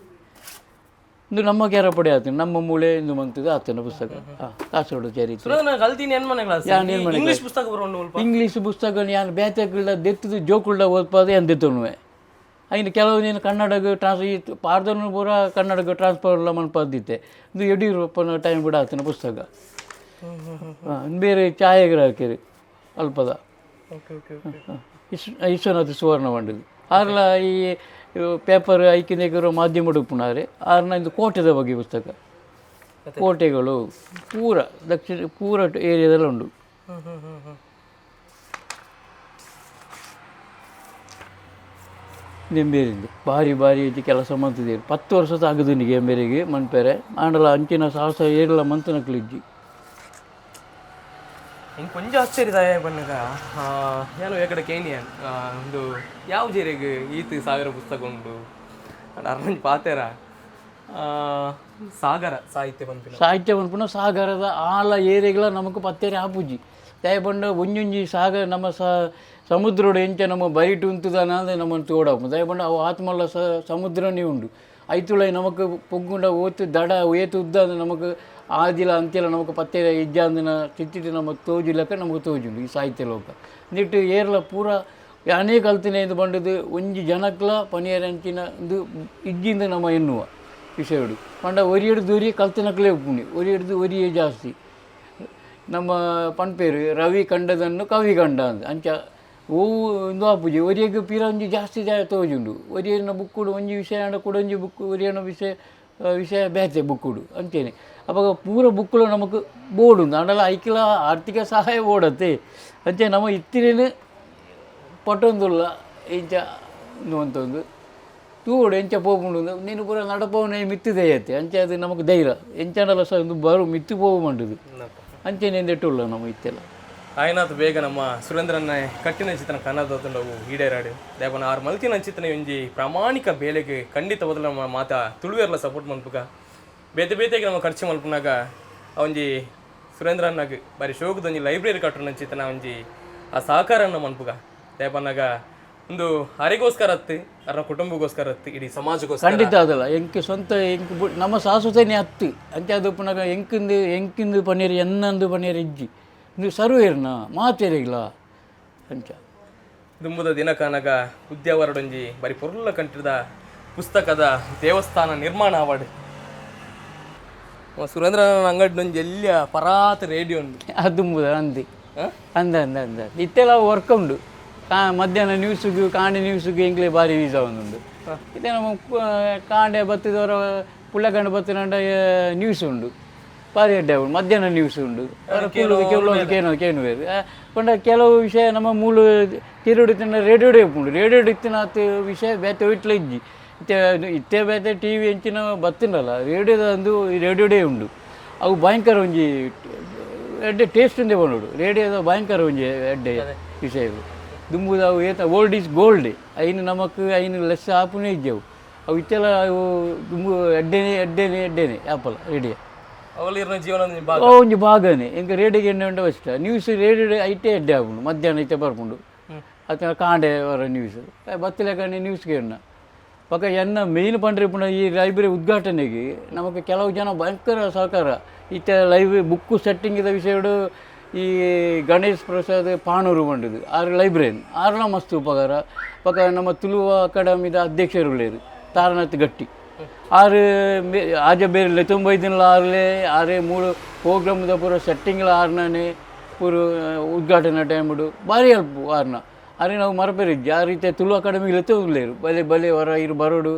ಇಂದು ನಮ್ಮ ಕೆರಪಡೆ ಆತನ ನಮ್ಮ ಮೂಳೆ ಇಂದು ಮಂತದ್ದು ಆತನ ಪುಸ್ತಕ. ಹಾಂ, ಕಾಸರಗೋಡು ಚರಿತ್ರೆ. ಸುರೇಂದ್ರ ಕಲ್ತೀನಿ ಎನ್ಮನೆ ಕ್ಲಾಸ್ ಇಂಗ್ಲೀಷ್ ಪುಸ್ತಕ ಬರೋಂಡು ಮುಲ್ಪ? ಇಂಗ್ಲೀಷ್ ಪುಸ್ತಕ ಯಾನ್ ಬೇತೆಕುಲ್ಡ ದೆತ್ತದು ಜೋಕುಲ್ಡ ಓದ್ಪಾದ ಯಾನ್ ದೆತ್ತೊನುವೆ. ಐನ್ ಕೆಲವು ನೀನು ಕನ್ನಡಗ್ ಟ್ರಾನ್ಸ್ ಈ ಪಾರ್ದನು ಪೂರ ಕನ್ನಡಗ್ ಟ್ರಾನ್ಸ್ಫರ್ ಎಲ್ಲ ಮನ್ಪದಿತ್ತೆ. ಇದು ಯಡಿಯೂರಪ್ಪನ ಟೈಮ್ ಕೂಡ ಆತನ ಪುಸ್ತಕ. ಹಾಂ, ಬೇರೆ ಛಾಯಾಗ್ರಾಹಕರು ಅಲ್ಪದ. ಓಕೆ ಓಕೆ ಓಕೆ ವಿಶ್ವನಾಥ ಸುವರ್ಣ ಪಂಡುದು ಆರ್ಲ ಈ ಪೇಪರ್ ಐಕಿನೇಕರು ಮಾಧ್ಯಮ ಉಪ್ಪುನಾರೆ. ಆರ್ನ ಇದು ಕೋಟೆದ ಬಗ್ಗೆ ಪುಸ್ತಕ. ಕೋಟೆಗಳು ಪೂರ ದಕ್ಷಿಣ ಪೂರ ಏರಿಯಾದಲ್ಲ ಉಂಡು. ಹ್ಮ್ ಹ್ಮ್ ಹ್ಮ್ ಹ್ಮ್ ನೆಂಬೇರಿಂದ ಭಾರಿ ಭಾರಿ ಹೆಚ್ಚು ಕೆಲಸ ಮಂತಿದ್ದೀರಿ. 10 ವರ್ಷ ತಾಗದುನಿಗೆ ಎಂಬೇರಿಗೆ ಮನ್ಪೇರೆ ಆಂಡಲ ಅಂಚಿನ ಸಾಹಸ ಏರ್ಲ ಮಂತನಕ್ಲಿಜ್ಜಿ. ಹಿಂಗೆ ಕೊಂಚ ಆಶ್ಚರ್ಯದಾಯ ಬನ್ನಗ ಏನು ಏಕಡೆ ಕೇನಿಯನ್ ಒಂದು ಯಾವ ಜೇರೆಗ್ ಈತ್ ಸಾವಿರ ಪುಸ್ತಕ ಉಂಡು ಅರ್ನಂಜ್ ಪಾತೆರ ಸಾಗರ ಸಾಹಿತ್ಯ ಪನ್ಪಿನ. ಸಾಹಿತ್ಯ ಪನ್ಪುನ ಸಾಗರದ ಆಲ ಏರಿಗಳ ನಮಕ್ ಪತ್ತೇರೆ ಆಪುಜಿ. ದಾಯೆ ಪಂಡ ಒಂಜೊಂಜಿ ಸಾಗರ ನಮ್ಮ ಸಮುದ್ರಡು ಎಂಚ ನಮ್ಮ ಬರಿಟು ಉಂತುದಾನ ಅಂದ್ರೆ ನಮ್ಮನ್ನು ತೋಡಾಪು. ದಾಯೆ ಪಂಡ ಅವು ಆತ್ಮಲ್ಲ ಸಮುದ್ರನೇ ಉಂಡು. ಐತುಳೈ ನಮಕ್ ಪೊಗ್ಗುಂಡ ಓತು ದಡ ಏತು ಉದ್ದ ಅಂದ್ರೆ ನಮಕ್ ಆದಿಲ ಅಂತ್ಯಲ ನಮಕ್ ಪತ್ತೇರೆ ಇಜ್ಜಾಂದಿನ ಸ್ಥಿತಿಟ್ ನಮಕ್ ತೋಜುಲೆಕ್ಕ ನಮಕ್ ತೋಜುಂಡು ಈ ಸಾಹಿತ್ಯ ಲೋಕ. ನಿಟ್ಟು ಏರ್ಲ ಪೂರ ಅನೇಕ ಕಲ್ತಿನ ಇದು ಪಂಡದು ಒಂಜಿ ಜನಕ್ಲ ಪನಿಯರ ಅಂಚಿನ ಇಂದು ಇಜ್ಜಿಂದ ನಮ್ಮ ಎನ್ನುವ ವಿಷಯಡು. ಪಂಡ ಒರಿ ಹಿಡ್ದು ಒರಿ ಕಲ್ತಿನಕ್ಲೇ ಉಪ್ಪುಣಿ, ಒರಿ ಹಿಡ್ದು ಒರಿಯೇ ಜಾಸ್ತಿ. ನಮ್ಮ ಪನ್ಪೇರು ರವಿ ಕಂಡದನ್ನು ಕವಿ ಕಂಡ ಅಂದ್. ಅಂಚ ಓವು ಇಂದು ಆಪುಜಿ. ಒರಿಯಗ್ ಪಿರ ಒಂಜಿ ಜಾಸ್ತಿ ತೋಜುಂಡು. ಒರಿಯನ ಬುಕ್ಕುಡು ಒಂಜಿ ವಿಷಯ ಆಂಡ ಕೂಡ ಒಂಜಿ ಬುಕ್ ಒರಿಯನ ವಿಷಯ ವಿಷಯ ಬೇತೆ ಬುಕ್ಕುಡು ಅಂಚೆನೆ. ಅಪಗ ಪೂರ ಬುಕ್ಕುಲು ನಮಕ್ ಬೋಡುಂದು ಆಂಡಲ ಐಕ್ಲ ಆರ್ಥಿಕ ಸಹಾಯ ಬೋಡತ್ತೆ. ಅಂಚೆ ನಮ್ಮ ಇತ್ತಿನೇನು ಪಟೊಂದುಲ್ಲ ಇಂಚ ಒಂದು ತೂವೊಡು ಎಂಚ ಪೋಪುಂಡು ನೀನು ಪೂರ ನಡಪವನೇ ಮಿತ್ತು ದಯತ್ತೆ. ಅಂಚೆ ಅದು ನಮಕ್ ಧೈರ್ಯ ಎಂಚಾಂಡಲ ಸಹ ಒಂದು ಬರು ಮಿತ್ತು ಪೋವು ಮಂಡುದು. ಅಂಚೆನೆ ಎಂದೆಟ್ಟುಲ್ಲ ನಮ್ಮ ಇತ್ತೆಲ್ಲ. ಆಯ್ನಾತ್ ಬೇಗ ನಮ್ಮ ಸುರೇಂದ್ರನ ಕಟ್ಟಿನ ಚಿತ್ರನ ಕನ್ನಡದವು ಈಡೇರಾಡು ದೇವನ ಆರು ಮಲ್ತಿನ ಚಿತ್ರನ ಒಂಜಿ ಪ್ರಾಮಾಣಿಕ ಬೇಲೆಗೆ ಖಂಡಿತ ಬದಲು ನಮ್ಮ ಮಾತಾ ತುಳುವೆರ್ಲ ಸಪೋರ್ಟ್ ಮನ್ಪುಗ. ಬೇತೆ ಬೇತೆಗೆ ನಮ್ಮ ಖರ್ಚು ಮಲ್ಪುನಾಗ ಒಂಜಿ ಸುರೇಂದ್ರನಾಗ ಬಾರಿ ಶೋಕದ ಒಂಜಿ ಲೈಬ್ರರಿ ಕಟ್ಟುನ ಚಿತ್ರನ ಒಂಜಿ ಆ ಸಹಕಾರನ ಮನ್ಪುಗ. ದೇವನಾಗ ಒಂದು ಅರೆಗೋಸ್ಕರ ಅತ್ತು, ಅರ ಕುಟುಂಬಗೋಸ್ಕರ ಅತ್ತು, ಇಡೀ ಸಮಾಜಕ್ಕೋಸ್ಕರ. ಖಂಡಿತ ಅದಲ್ಲ. ಎಂಕ್ ಸ್ವಂತ ಎಂಕ್ ನಮ್ಮ ಶಾಶ್ವತನೇ ಅತ್ತು. ಅಂಚೆ ಅದು ಪುನಗ ಎಂಕಿಂದು ಎಂಕಿಂದು ಪನ್ನೀರ್ ಎನ್ನಂದು ಪನ್ನೀರ್ ಇಜ್ಜಿ ಇಂದು ಸರ್ವೇರ್ನ ಮಾತೇರಿಲ್ಲ ಅಂಚ. ದುಂಬುದ ದಿನಕನಗ ಉದ್ಯಾವರಡೊಂಜಿ ಬರಿ ಪೊರ್ಲ ಕಂಠದ ಪುಸ್ತಕದ ದೇವಸ್ಥಾನ ನಿರ್ಮಾಣ ಆವಡ್. ಸುರೇಂದ್ರ ಅಂಗಡಿನೊಂಜಿ ಎಲ್ಲಿಯ ಪರಾತ್ ರೇಡಿಯೋ ಉಂಡು. ಅದು ಅಂದಿ. ಆ? ಅಂದ ಅಂದ ಅಂದ ಇತ್ತೆಲ್ಲ ವರ್ಕ್ ಉಂಡು. ಮಧ್ಯಾಹ್ನ ನ್ಯೂಸ್ಗು ಕಾಂಡೆ ನ್ಯೂಸ್ಗು ಎಂಕ್ಲೆ ಬಾರಿ ಯೂಸ್ ಆವೊಂದುಂಡು. ಇತ್ತೆ ನಮ್ಮ ಕಾಂಡೆ ಬತ್ತಿದವರ ಪುಳ್ಳಕಂಡೆ ಬತ್ತಿನಂಡ ನ್ಯೂಸ್ ಉಂಡು, ಬಾರಿ ಅಡ್ಡೆ ಉಂಡು. ಮಧ್ಯಾಹ್ನ ನ್ಯೂಸ್ ಉಂಡು ಕೆಲವು ಕೇನು ಕೇನುವೇರು. ಪಂಡ ಕೆಲವು ವಿಷಯ ನಮ್ಮ ಮೂಲ ತಿರುಡು ತಿನ್ನ ರೇಡಿಯೋಡೆ ಉಂಡು. ರೇಡಿಯೋ ಇತ್ತಿನ ಆತ್ ವಿಷಯ ಬೇತೆ ಇಟ್ಲ ಇಜ್ಜಿ. ಇತ್ತೆ ಇತ್ತೆ ಬೇತೆ ಟಿ ವಿ ಎಂಚಿನ ಬತ್ತಿನಲ್ಲ, ರೇಡಿಯೋದ ಒಂದು ರೇಡಿಯೋಡೇ ಉಂಡು. ಅವು ಭಯಂಕರ ಒಂಜಿ ಎಡ್ಡೆ ಟೇಸ್ಟ್ ಉಂದೇ ಪನೊಡು. ರೇಡಿಯೋದ ಭಯಂಕರ ಒಂಜಿ ಎಡ್ಡೆ ವಿಷಯಗಳು ದುಂಬುದ. ಅವು ಏತ ಓಲ್ಡ್ is gold. ಐನು ನಮಕ್ ಐನು ಲೆಸ್ ಆಪುನೇ ಇಜ್ಜವು ಅವು. ಇತ್ತೆಲ್ಲ ಅವು ದುಂಬು ಎಡ್ಡೆನೆ ಎಡ್ಡೆನೆ ಎಡ್ಡೆನೆ ಆಪಲ ರೇಡಿಯೋ. ಅವಲಿರ್ನ ಜೀವನ ಒಂಜಿ ಭಾಗ. ಓ ಒಂಜಿ ಭಾಗನೇ. ಎಂಕ್ ರೇಡಿಯೋಗೆ ಎಣ್ಣೆ ಉಂಡು ಅಷ್ಟ ನ್ಯೂಸ್ ರೇಡಿಯೋ ಐಟೇ ಎಡ್ಡೆ ಆಪುಂಡು. ಮಧ್ಯಾಹ್ನ ಇತ್ತೆ ಬರ್ಪುಂಡು ಅತ್ತ ಕಾಂಡೆ ವರ ನ್ಯೂಸ್ ಬತ್ತಿಲೆಕ್ಕನೆ ನ್ಯೂಸ್ಗೆ ಎಣ್ಣ. ಬೊಕ ಎನ್ನ ಮೇಯ್ನ್ ಪಂಡ್ರೆ ಪುನಃ ಈ ಲೈಬ್ರರಿ ಉದ್ಘಾಟನೆಗೆ ನಮಕ್ ಕೆಲವು ಜನ ಭಯಂಕರ ಸಹಕಾರ. ಇತ್ತೆ ಲೈಬ್ರರಿ ಬುಕ್ಕು ಸೆಟ್ಟಿಂಗಿದ ವಿಷಯಡು ಈ ಗಣೇಶ್ ಪ್ರಸಾದ್ ಪಾಣೂರು ಪಂಡುದು ಆರು ಲೈಬ್ರರಿನ್ ಆರ್ಲ ಮಸ್ತ್ ಉಪಕಾರ. ಬೊಕ ನಮ್ಮ ತುಳುವ ಅಕಾಡೆಮಿದ ಅಧ್ಯಕ್ಷರುಳ್ಳೇರು ತಾರನಾಥ್ ಗಟ್ಟಿ ಆರು ಆಜ ಬೇರೆ ಲೆತೊಂಬೈದಿನಲ ಆರ್ಲೆ ಆರೆ ಮೂರು ಪ್ರೋಗ್ರಾಮ್ದ ಪೂರ ಸೆಟ್ಟಿಂಗ್ಲ ಆರ್ನನೆ ಪೂರ ಉದ್ಘಾಟನೆ ಟೈಮುಡು ಭಾರಿ ಹೆಲ್ಪ್ ಆರ್ನ. ಅರೆ ನಾವು ಮರಪೇರಿಜ್ಜಿ. ಆ ರೀತಿ ತುಳು ಅಕಾಡೆಮಿ ಲೆತ್ತೊಂದುಲ್ಲೇರು ಬಲೆ ಬಲೆ ವರ ಇರು ಬರೋಡು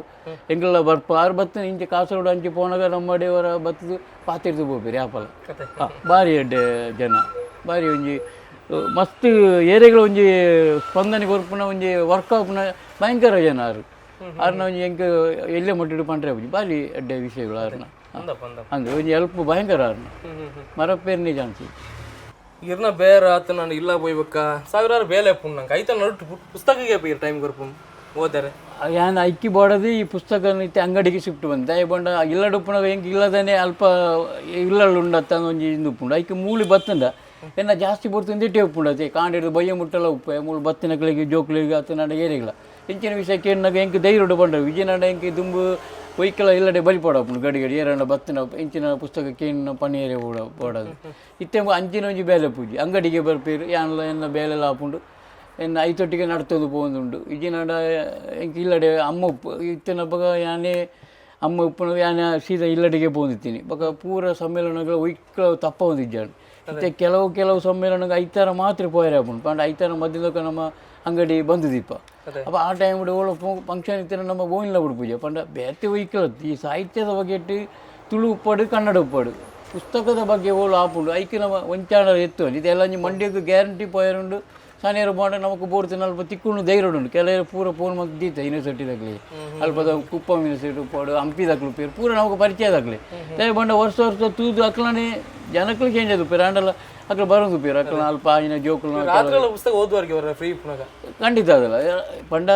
ಎಂಕಲ್ಲ ಬರ್ಪ ಆರು ಬತ್ತ ಇಂಚೆ ಕಾಸರಗೋಡು ಅಂಚೆ ಪೋನಗ ನಮ್ಮಡೆ ವರ ಬತ್ತದು ಪಾತಿರ್ದು ಪೋಪೇರು ಯಾಪಲ. ಭಾರಿ ಎಡ್ಡೆ ಜನ, ಭಾರಿ ಒಂಜಿ ಮಸ್ತ್ ಏರಿಯಾಗಳ ಒಂಜಿ ಸ್ಪಂದನೆ ಕೊರ್ಪುನ ಒಂಜಿ ವರ್ಕ್ ಆಪುನ ಭಯಂಕರ ಜನ ಆರು. ಆರ್ನ ಒಂಜಿ ಎಂಕ್ ಎಲ್ಲೆ ಮಟ್ಟಿಡು ಪಂಡ್ರೆ ಆಪುಜಿ, ಭಾರಿ ಎಡ್ಡೆ ವಿಷಯಗಳು ಆರ್ನ. ಅಂದಪ್ಪ ಅಂದಪ್ಪ. ಅಂದ್ರೆ ಒಂಜಿ ಹೆಲ್ಪ್ ಭಯಂಕರ ಆರ್ನ, ಮರಪೇರ್ನಿ ಜಾನ್ಸಿ. ಇರ್ನ ಬೇರೆ ಆತ ನಾನು ಇಲ್ಲ ಬೋಯ್ಬೇಕ ಸಾವಿರಾರು ಬೇಲೆ ಪುಣ್ ನಂಗೆ ಐತ ನಡು ಪುಸ್ತಕಕ್ಕೆ ಪೈರ್ ಟೈಮ್ ಕೊರ್ಪುನ್ ಓದಾರೆ. ಯಾನ್ ಐಕ್ಕಿ ಬೋಡದು ಈ ಪುಸ್ತಕ ಇತ್ತೆ ಅಂಗಡಿಗೆ ಶಿಫ್ಟ್ ಬಂದೆ. ದಾಯೆ ಪಂಡ ಇಲ್ಲಡ್ ಉಪ್ಪುನಗ ಎಂಕ್ ಇಲ್ಲದನೆ ಅಲ್ಪ ಇಲ್ಲಲ್ ಉಂಡತ್ತ ಒಂಜಿ ಇಂದು ಉಪ್ಪುಂಡು. ಐಕ್ ಮೂಲು ಬತ್ತುಂಡ ಎನ್ನ ಜಾಸ್ತಿ ಪೊರ್ತು ಇಂದೆಟೇ ಉಪ್ಪುಂಡು ಅತೆ. ಕಾಂಡೆಡ್ ಬಯ್ಯ ಮುಟ್ಟಲ ಉಪ್ಪೆ ಮೂಲು ಬತ್ತಿನಕ್ಲೆಗ್ ಜೋಕ್ಲೆಗ್ ಅತ್ತನಾಂಡ ಏರೆಗ್ಲ ಇಂಚಿನ ವಿಷಯ ಕೇನ್ನಗ ಎಂಕ್ ಧೈರ್ಯಡು ಪಂಡ ವಿಜಯನಾಡ ಎಂಕ್ ದುಂಬು ಒಯ್ಕಲ ಇಲ್ಲಡೆ ಬಲಿಪೋಡಾಪುಂಡು ಗಡಿ ಗಡಿ ಏರಾಂಡ ಬತ್ತಿನ ಇಂಚಿನ ಪುಸ್ತಕ ಕೇನ್ನ ಪನಿಯರೆ ಬೋಡದು. ಇತ್ತೆ ಅಂಚಿನ ಒಂಜಿ ಬೇಲೆ ಪೂಜೆ ಅಂಗಡಿಗೆ ಬರ್ಪೇರು ಯಾನ್ಲ ಎನ್ನ ಬೇಲೆಲ ಆಪುಂಡು ಎನ್ನ ಐತೊಟ್ಟಿಗೆ ನಡ್ತೊಂದು ಪೋವೊಂದುಂಡು. ಇಜಿನಾಡ ಎಂಕ್ ಇಲ್ಲಡೆ ಅಮ್ಮ ಉಪ್ಪು ಇತ್ತಿನಪಗ ಯಾನೇ ಅಮ್ಮ ಉಪ್ಪುನಗ ಯಾನೆ ಸೀದಾ ಇಲ್ಲಡೆಗೆ ಪೋವೊಂದಿತ್ತೀನಿ. ಬೊಕ ಪೂರ ಸಮ್ಮೇಳನಗಳ ಒಯ್ಕಲ ತಪ್ಪವೊಂದಿಜ್ಜಾಂಡ್. ಇತ್ತೆ ಕೆಲವು ಕೆಲವು ಸಮ್ಮೇಳನಗ್ ಐತಾರ ಮಾತ್ರ ಪೋಯೆರೆ ಆಪುಂಡು. ಪಂಡ ಐತಾರ ಮಧ್ಯದಕ ನಮ್ಮ ಅಂಗಡಿ ಬಂದ್ ದೀಪ. ಅಪ್ಪ ಆ ಟೈಮ್ ಓಲ ಫಂಕ್ಷನ್ ಇತ್ತಿನ ನಮ್ಮ ಬೋಯಿನ್ಲ ಬುಡ್ಪುಜ. ಪಂಡ ಬೇತೆ ಒಯ್ಕಲತ್ತು ಈ ಸಾಹಿತ್ಯದ ಬಗೆಟ್ ತುಳು ಉಪ್ಪಡು ಕನ್ನಡ ಉಪ್ಪಡು ಪುಸ್ತಕದ ಬಗ್ಗೆ ಓಲು ಆಪುಂಡು ಐಕ್ ನಮ್ಮ ಒಂಚಾಣ ಎತ್ತು ಇದೆಲ್ಲ ಒಂಜಿ ಮಂಡ್ಯಗ್ ಗ್ಯಾರಂಟಿ ಪೋಯೆರುಂಡು. ಸನಿಯಾರ ಪೋಂಡ ನಮಕ್ ಬೋಡ್ತಿನ ಅಲ್ಪ ತಿಕ್ಕುಂಡು ಧೈರ್ಯ ಉಂಡು. ಕೆಲವರು ಪೂರ ಫೋನ್ ಮಂತ್ ದೀತ ಯೂನಿವರ್ಸಿಟಿದಕ್ಲೆ ಅಲ್ಪದ ಕುಪ್ಪಂ ಯೂನಿವರ್ಸಿಟಿ ಉಪ್ಪಡು ಹಂಪಿದಕ್ಲು ಪೇರು ಪೂರ ನಮಕ್ ಪರಿಚಯದಕ್ಲೆ. ದಾಯೆ ಪಂಡ ವರ್ಷ ವರ್ಷ ತೂದು ಅಕ್ಲನೆ ಜನಕ್ಲು ಚೇಂಜ್ ಆದುಪ್ಪೆರ್ ಆಂಡಲ ಅಕ್ಲು ಬರೋದು ಉಪ್ಪೆರ್ ಅಕ್ಲ ಅಲ್ಪ ಆಯಿನ ಜೋಕುಲು ರಾತ್ರಿ ಎಲ್ಲ ಪುಸ್ತಕ ಓದುವರೆಗೆ ಅವರ ಫ್ರೀ ಇಪ್ಪುನಾಗ. ಖಂಡಿತ ಅದಲ್ಲ. ಪಂಡ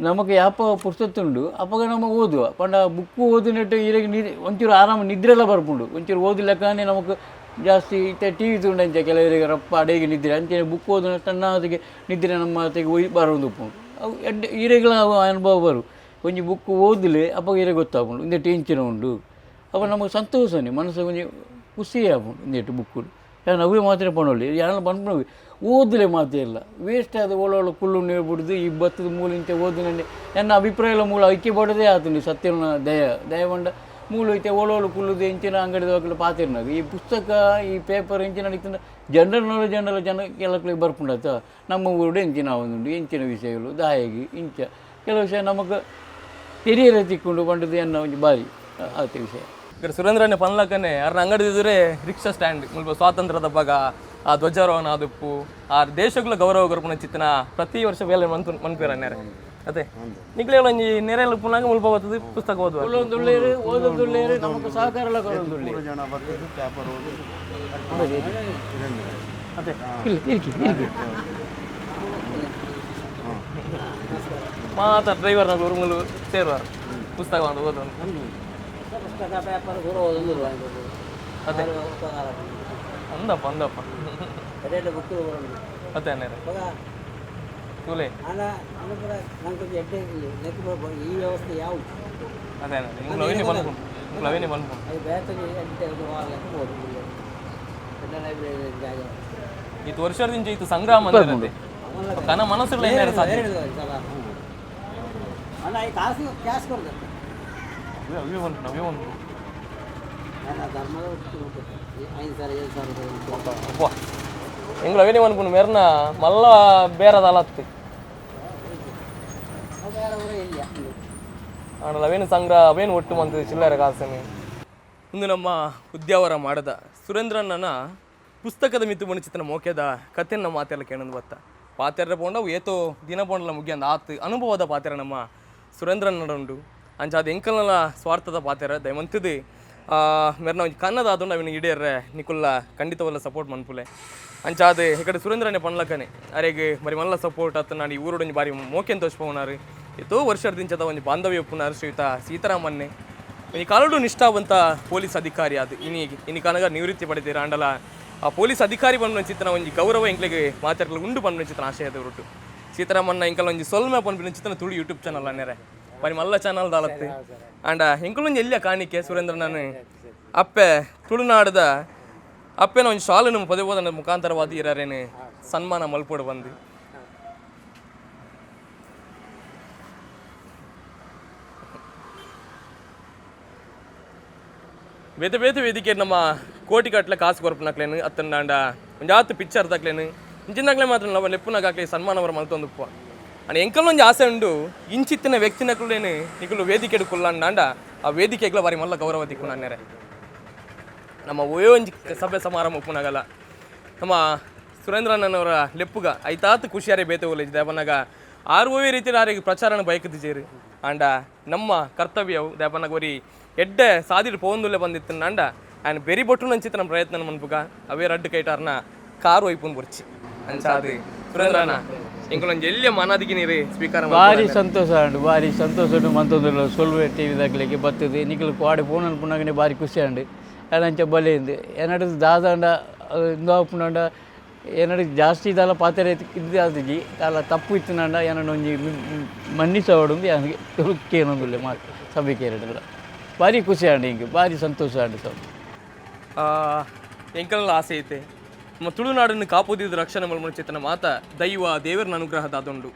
ನಮಕ್ ಯಾಪ ಪುಸ್ತಕ ಅಪಗ ನಮ ಓದುವ. ಪಂಡ ಬುಕ್ಕು ಓದಿನಟ್ಟು ಇರೆಗ್ ಒಂಚೂರು ಆರಾಮ ನಿದ್ರೆಲ್ಲ ಬರ್ಪುಂಡು. ಒಂಚೂರು ಓದಿಲೆಕ್ಕನೆ ನಮಕ್ ಜಾಸ್ತಿ ಇತ್ತೆ ಟಿ ವಿ ತೂಂಡ ಇಂಚ ಕೆಲವರಿಗೆ ರಪ್ಪ ಅಡೆಗೆ ನಿದ್ರೆ ಅಂಚನೆ ಬುಕ್ ಓದಿನ ತಣ್ಣಾದಿಗೆ ನಿದ್ರೆ ನಮ್ಮ ಅತೆಗೆ ಒಯ್ ಬರೋದು ಉಪ್ಪುಂಡು. ಅವು ಎಡ್ಡೆ ಇರೆಗ್ಲ ಅವು ಅನುಭವ ಬರು. ಒಂಜಿ ಬುಕ್ ಓದಿಲೆ ಅಪಗ ಇರೆಗ್ ಗೊತ್ತಾಪುಂಡು ಇಂದೆಟ್ ಇಂಚಿನ ಉಂಡು. ಅಪ ನಮಗೆ ಸಂತೋಷನೇ ಮನಸ್ಸು ಒಂಜಿ ಖುಷಿ ಆಪುಂಡು ಇಂದೆಟ್ ಬುಕ್ಕು. ಯಾನ್ ಅವೇ ಮಾತ್ರ ಪನೊಲಿ ಯಾನ್ ಪನ್ಪುನವೆ ಓದುಲೆ ಮಾತ್ರ ಇಲ್ಲ ವೇಸ್ಟ್ ಆದ ಓಲೋಲ ಕುಲ್ಲು ನೀರು ಬಿಡ್ದು ಈ ಬತ್ತದ ಮೂಲ ಇಂಚ ಓದಿನಲ್ಲಿ ನನ್ನ ಅಭಿಪ್ರಾಯ ಮೂಲ ಐಕ್ಯ ಬಡದೇ ಆತುಂಡು ಸತ್ಯನ ದಯ ದಯ ಪಂಡ ಮೂಲು ಐತೆ ಓಲೋಲು ಕುಲ್ಲುದು ಇಂಚಿನ ಅಂಗಡಿದ ಪಾತಿರ್ನಾಗ ಈ ಪುಸ್ತಕ ಈ ಪೇಪರ್ ಇಂಚಿನ ಇತ್ತಿನ ಜನರಲ್ ನಾಲೆಜ್ ಜನರಲ್ ಜನ ಕೆಲಕ್ಲಿಗೆ ಬರ್ಪುಂಡತ. ನಮ್ಮ ಊರುಡು ಇಂಚಿನ ಒಂದುಂಡು ಇಂಚಿನ ವಿಷಯಗಳು ದಾಯಗಿ ಇಂಚ ಕೆಲವು ವಿಷಯ ನಮಕ್ ತೆರಿಯರೆ ತಿಕ್ಕೊಂಡು ಪಂಡದು ಎನ್ನ ಒಂಜಿ ಬಾರಿ ಆತ ವಿಷಯ. ఇక్కడ ಸುರೇಂದ್ರನೇ ಪನ್ಲಕ್ಕನೆ ಅರ್ನ ಅಂಗಡಿ ಇದ್ರೆ ರಿಕ್ಷಾ ಸ್ಟ್ಯಾಂಡ್ ಮುಲ್ಪ ಸ್ವಾತಂತ್ರ್ಯದ ಬಗ ಆ ಧ್ವಜಾರೋಹಣ ಆದುಪ್ಪು ಆ ದೇಶಗಳ ಗೌರವ ಕೊರ್ಪುನ ಚಿತ್ತನ ಪ್ರತಿ ವರ್ಷ ಬೇಲೆ ಮನ್ಪು ಮನ್ಪೇರ ನೆರೆ ಅದೇ ನಿಕ್ಲೆ ಒಂಜಿ ನೆರೆಲ್ಲ ಪುನಾಗ ಮುಲ್ಪ ಬರ್ತದೆ ಪುಸ್ತಕ ಓದುವ ಓದೊಂದುಳ್ಳೇರು ಓದೊಂದುಳ್ಳೇರು ನಮಕ್ ಸಹಕಾರ ಕೊರೊಂದುಳ್ಳೇರು. ಜನ ಬರ್ತದೆ ಪೇಪರ್ ಓದಿ. ಅದೇ ಇಲ್ಲ ಇರ್ಕಿ ಇರ್ಕಿ ಮಾತ ಡ್ರೈವರ್ ಉರುಮುಲು ಸೇರುವಾರು ಪುಸ್ತಕ ಒಂದು ಓದೋನು. ಪುಸ್ತಕ ಪೇಪರ್ ಪೂರ ಓದೊಂದುಲ್ಲ. ಅದೇ ಅಂದಪ್ಪ ಅಂದಪ್ಪ. ಎಡೆ ಬುಕ್ ಬರೋದು. ಅದೇ ನೆರೆ ಬೊಕ ತೂಲೆ. ಆಂಡ ಅನುಕೂಲ ನಂಗೆ ಎಡ್ಡೆ ನೆಕ್ ಈ ವ್ಯವಸ್ಥೆ ಯಾವು. ಅದೇ ನಿಂಗೆ ಅವೇನೆ ಪನ್ಪುಂಡು ನಿಂಗೆ ಅವೇನೆ ಪನ್ಪುಂಡು. ಅದು ಬೇತನೆ ಎಡ್ಡೆ ಲೆಕ್ಕ ಬೋದು ಎಡ್ಡೆ ಲೈಬ್ರರಿ ಜಾಗ. ಇತ್ತು ವರ್ಷದಿಂದ ಇತ್ತು ಸಂಗ್ರಾಮ ಅಂದ್ರೆ ಕನ ಮನಸ್ಸುಗಳ ಏನಾರು ಸಾಧ್ಯ. ಅಲ್ಲ ಈ ಕಾಸು ಕ್ಯಾಶ್ ಕೊಡ್ತಾರೆ. ಅವೇ ಅವೇ ಉಂಟು ಅವೇ ಉಂಟು. ನಾನು ಧರ್ಮದ 5,000 7,000. ಅಬ್ಬಾ ಎಂಗ್ಲ ಅವೇನೆ ಪನ್ಪುಂಡು ಮೆರ್ನ ಮಲ್ಲ ಬೇರದ ಅಲತ್ತಿ. ಬೇರೆ ಊರೇ ಇಲ್ಲ. ಆಂಡಲ ಅವೇನು ಸಂಗ್ರಹ ಅವೇನು ಒಟ್ಟು ಮಂತದ ಚಿಲ್ಲರೆ ಕಾಸನೆ. ಇಂದು ನಮ್ಮ ಉದ್ಯಾವರ ಮಾಡದ ಸುರೇಂದ್ರಣ್ಣನ ಪುಸ್ತಕದ ಮಿತ್ತು ಬಣಿಚಿತನ ಮೋಕೆದ ಕಥೆನ ಮಾತೆಲ್ಲ ಕೇಳಂದು ಬತ್ತ ಪಾತೆರ ಪೋಂಡ ಅವು ಏತೋ ದಿನ ಪೋಂಡಲ ಮುಗಿಯಂದ ಆತ್ ಅನುಭವದ ಪಾತೆರ ನಮ್ಮ ಸುರೇಂದ್ರಣ್ಣಡ ಉಂಡು. ಅಂಚ ಅದು ಎಂಕಲ್ನಲ ಸ್ವಾರ್ಥದ ಪಾತೆರ ದಯಮಂತದು ಮೆರ್ನ ಒಂಜಿ ಕನ್ನದ ಆದುಂಡು ಅವಿನ ಈಡೇರ್ರೆ ನಿಕುಲ್ಲ ಖಂಡಿತವಲ್ಲ ಸಪೋರ್ಟ್ ಮನ್ಪುಲೆ. ಅಂಚ ಅದು ಈ ಕಡೆ ಸುರೇಂದ್ರನೇ ಪನ್ಲಕನೆ ಅರೆಗ್ ಬರಿ ಮಲ್ಲ ಸಪೋರ್ಟ್ ಅತ್ತ ನಾನು ಈ ಊರುಡೊಂಜಿ ಬಾರಿ ಮೋಕೆನ್ ತೋಚ್ಪವನಾರು ಏತೋ ವರ್ಷದಿಂಚದ ಒಂಜಿ ಬಾಂಧವ್ಯ ಉಪ್ಪುನಾರು ಶ್ರೀಯುತ ಸೀತಾರಾಮನ್ನೇ. ಈ ಕಾಲಡು ನಿಷ್ಠಾವಂತ ಪೊಲೀಸ್ ಅಧಿಕಾರಿ ಅದು ಇನಿ ಇನಿ ಕನಗ ನಿವೃತ್ತಿ ಪಡೆದಿರ. ಆಂಡಲ ಆ ಪೊಲೀಸ್ ಅಧಿಕಾರಿ ಪನ್ಪಿನ ಚಿತ್ರನ ಒಂಜಿ ಗೌರವ ಎಂಕ್ಲೆಗ್ ಮಾತೆರ್ಲ ಉಂಡು ಪನ್ಪಿನ ಚಿತ್ರನ ಆಶಯದ ಉರುಟು ಸೀತಾರಾಮನ್ನ ಎಂಕಲ್ ಒಂಜಿ ಸೊಲ್ಮೆ ಪನ್ಪಿನ ಚಿತ್ರನ ತುಳು ಯೂಟ್ಯೂಬ್ ಚಾನಲ್ ಅನ್ನೆರೆ ಬರಿ ಮಲ್ಲ ಚಾನಲ್ ದಾಲತ್ತೆ. ಆಂಡ ಎಂಕುಲೊಂಜಿ ಎಲ್ಲಿಯ ಕಾಣಿಕೆ ಸುರೇಂದ್ರನನ್ ಅಪ್ಪೆ ತುಳುನಾಡದ ಅಪ್ಪೆನ ಒಂಜಿ ಶಾಲು ಪದೇ ಪದೇ ಮುಖಾಂತರವಾದ ಇರಾರೇನು ಸನ್ಮಾನ ಮಲ್ಪೋಡು ಬಂದು. ಬೇತೆ ಬೇತೆ ವೇದಿಕೆ ನಮ್ಮ ಕೋಟಿಗಟ್ಟಲೆ ಕಾಸು ಕೊರ್ಪುನಕ್ಲೇನು ಅತ್ತಂಡಾಂಡ ಒಂಜಾತ್ ಪಿಕ್ಚರ್ ತಕ್ಲೇನು ಇಂಚಿನಕ್ಲೆ ಮಾತ್ರ ನಾವು ಲೆಪ್ಪುನಗಾಕ್ಲೆ ಸನ್ಮಾನ ಅವರ ಮಲ್ತೊಂದುಪ್ಪ. ಅಂಡ್ ಎಂಕಲ್ ಒಂಜಿ ಆಸೆ ಉಂಡು ಇಂಚಿತ್ತಿನ ವ್ಯಕ್ತಿನಕ್ಲೇನು ನಿಕುಲು ವೇದಿಕೆಡು ಕುಲ್ಲಂಡಾಂಡ ಆ ವೇದಿಕೆಗ್ಲ ಬಾರಿ ಮಲ್ಲ ಗೌರವ ತಿಕ್ಕು ನನ್ನೆರೆ. ನಮ್ಮ ಒಯೋ ಒಂಜಿ ಸಭೆ ಸಮಾರಂಭ ಉಪ್ಪುನಾಗಲ್ಲ ನಮ್ಮ ಸುರೇಂದ್ರಣ್ಣನವರ ಲೆಪ್ಪುಗ ಐತಾತ್ ಖುಷಿಯಾರೆ ಬೇತೆ ಒಲೆ ದೇವನಾಗ ಆರು ಒವೇ ರೀತಿಯ ಆರಿಗೆ ಪ್ರಚಾರನ ಬಯಕದಿಜೇರು. ಆಂಡ ನಮ್ಮ ಕರ್ತವ್ಯವು ದೇವನಾಗ ಒರಿ ಎಡ್ಡೆ ಸಾದಿಡ್ ಪೋಂದುಲ್ಲೆ ಬಂದಿತ್ತು ಅಂಡ ಆ್ಯಂಡ್ ಬೆರಿ ಬೊಟ್ಟು ನಂಚಿತ್ತ ನಮ್ಮ ಪ್ರಯತ್ನ ಮನ್ಪುಗ ಅವೇ ರಡ್ಡು ಕೈಟಾರ್ನ ಕಾರು ಒಯ್ಪುನ್ ಬುರ್ಚಿ. ಅಂಚಾದು ಸುರೇಂದ್ರಣ್ಣ ಎಂಕುಲೊಂಜಿ ಎಲ್ಯ ಮಾನಾದಿಗೆ ನೀರು ಸ್ವೀಕಾರ ಭಾರಿ ಸಂತೋಷ ಆಂಡ್, ಭಾರಿ ಸಂತೋಷ ಮಂತೊಂದುಲ್ಲ. ಸೊಲ್ವೆ ಟಿ ವಿ ದಾಕ್ಲೆಗೆ ಬರ್ತದೆ. ನಿಕಲು ಕೋಡೆ ಫೋನ್ ಅನ್ಪುನಾಗನೆ ಭಾರಿ ಖುಷಿ ಆಂಡ್. ಅಂಚ ಬಲೆ ಇಂದು ಎನ್ನಡ ದಾದಾಂಡ ಇಂದು ಆಪುನಾಂಡ ಎನ್ನಡ ಜಾಸ್ತಿ ದಾಲ ಪಾತೆರ ಇದು ಆದಿಜಿ. ದಾಲ ತಪ್ಪು ಇತ್ತಿನಾಂಡ ಎನ್ನಡ ಒಂಜಿ ಮನ್ನಿಸವಡುಂದು ಯಾನಿಗೆ ಕೇನೊಂದುಲ್ಲೆ. ಮಾತು ಸಭೆ ಕೇರಡಲ್ಲ ಭಾರಿ ಖುಷಿ ಆಂಡ್ ಹಿಂಗೆ, ಭಾರಿ ಸಂತೋಷ ಆಂಡ್ ಸರ್. ಎಂಕಲ್ನ ಆಸೆ ಐತೆ, ನಮ್ಮ ತುಳುನಾಡನ್ನು ಕಾಪುದಿದ್ದು ರಕ್ಷಣೆ ಮಲ್ಮುನ ಮಾತ ದೈವ ದೇವರನ ಅನುಗ್ರಹ ದಾದುಂಡು.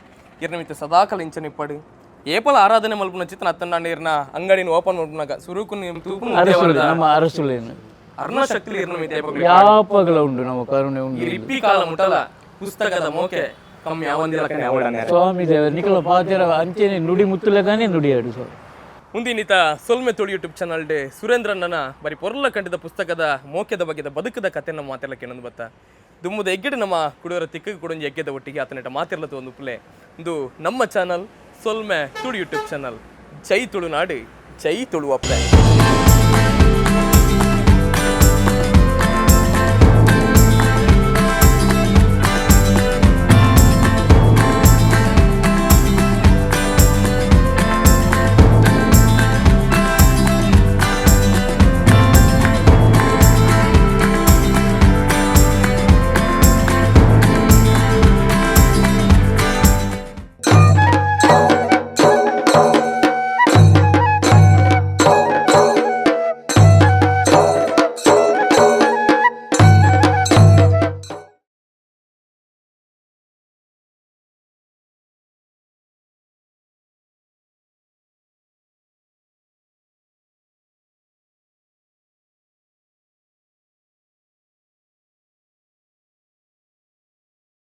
ಇರ್ನ ಮಿತ್ತ ಸದಾಕಾಲ ಇಂಚನ ಇಪ್ಪಡು. ಏಪಲ ಆರಾಧನೆ ಮಲ್ಪುನ ಚಿತ್ತನ ಅತ್ತಂಡ ಇರ್ನ ಅಂಗಡಿನ ಓಪನ್ ಮಲ್ಪುನಾಗ ಸುರುಕು ತೂಪುನ ಅರಸುಲೆ, ನಮ್ಮ ಅರಸುಲೇನು ಅರ್ಣ ಶಕ್ತಿ ಇರ್ನ ಮಿತ್ತ ಏಪಗ್ಲೂ ಯಾಪಗಲ ಉಂಡು, ನಮ್ಮ ಕರುಣೆ ಉಂಡು. ಈ ರಿಪ್ಪಿ ಕಾಲ ಮುಟಲ ಪುಸ್ತಕದ ಮೋಕೆ ಕಮ್ಮಿ ಯಾವಂದಿಲ್ಲ. ಸ್ವಾಮಿ ದೇವರು ನಿಕಲ ಪಾತೆರ ಅಂಚೆನೆ ನುಡಿ ಮುತ್ತುಲಗಾನೆ ನುಡಿಯಾಡು ಸರ್. ಮುಂದಿನಿತ ಸೊಲ್ಮೆ ತುಳು ಯೂಟ್ಯೂಬ್ ಚಾನಲ್ ಡೆ ಸುರೇಂದ್ರಣ್ಣನ ಬರಿ ಪೊರ್ಲ ಕಂಡಿದ ಪುಸ್ತಕದ ಮೋಕ್ಯದ ಬಗ್ಗೆದ ಬದುಕದ ಕತೆ ನಮ್ಮ ಮಾತೆಲ್ಲ ಕೇಳೊಂದು ಬತ್ತ. ದುಮ್ಮದ ಎಗ್ಗೆಡ್ ನಮ್ಮ ಕುಡಿಯೋರ ತಿಕ್ಕ ಕುಡೊಂಜಿ ಎಗ್ಗೆದ ಒಟ್ಟಿಗೆ ಆತನಿಟ ಮಾತಿರ್ಲತ್ತು ಒಂದು ಪುಲೆ. ಇದು ನಮ್ಮ ಚಾನಲ್ ಸೊಲ್ಮೆ ತುಳು ಯೂಟ್ಯೂಬ್ ಚಾನಲ್. ಜೈ ತುಳುನಾಡು, ಜೈ ತುಳುವಪ್ಪೆ.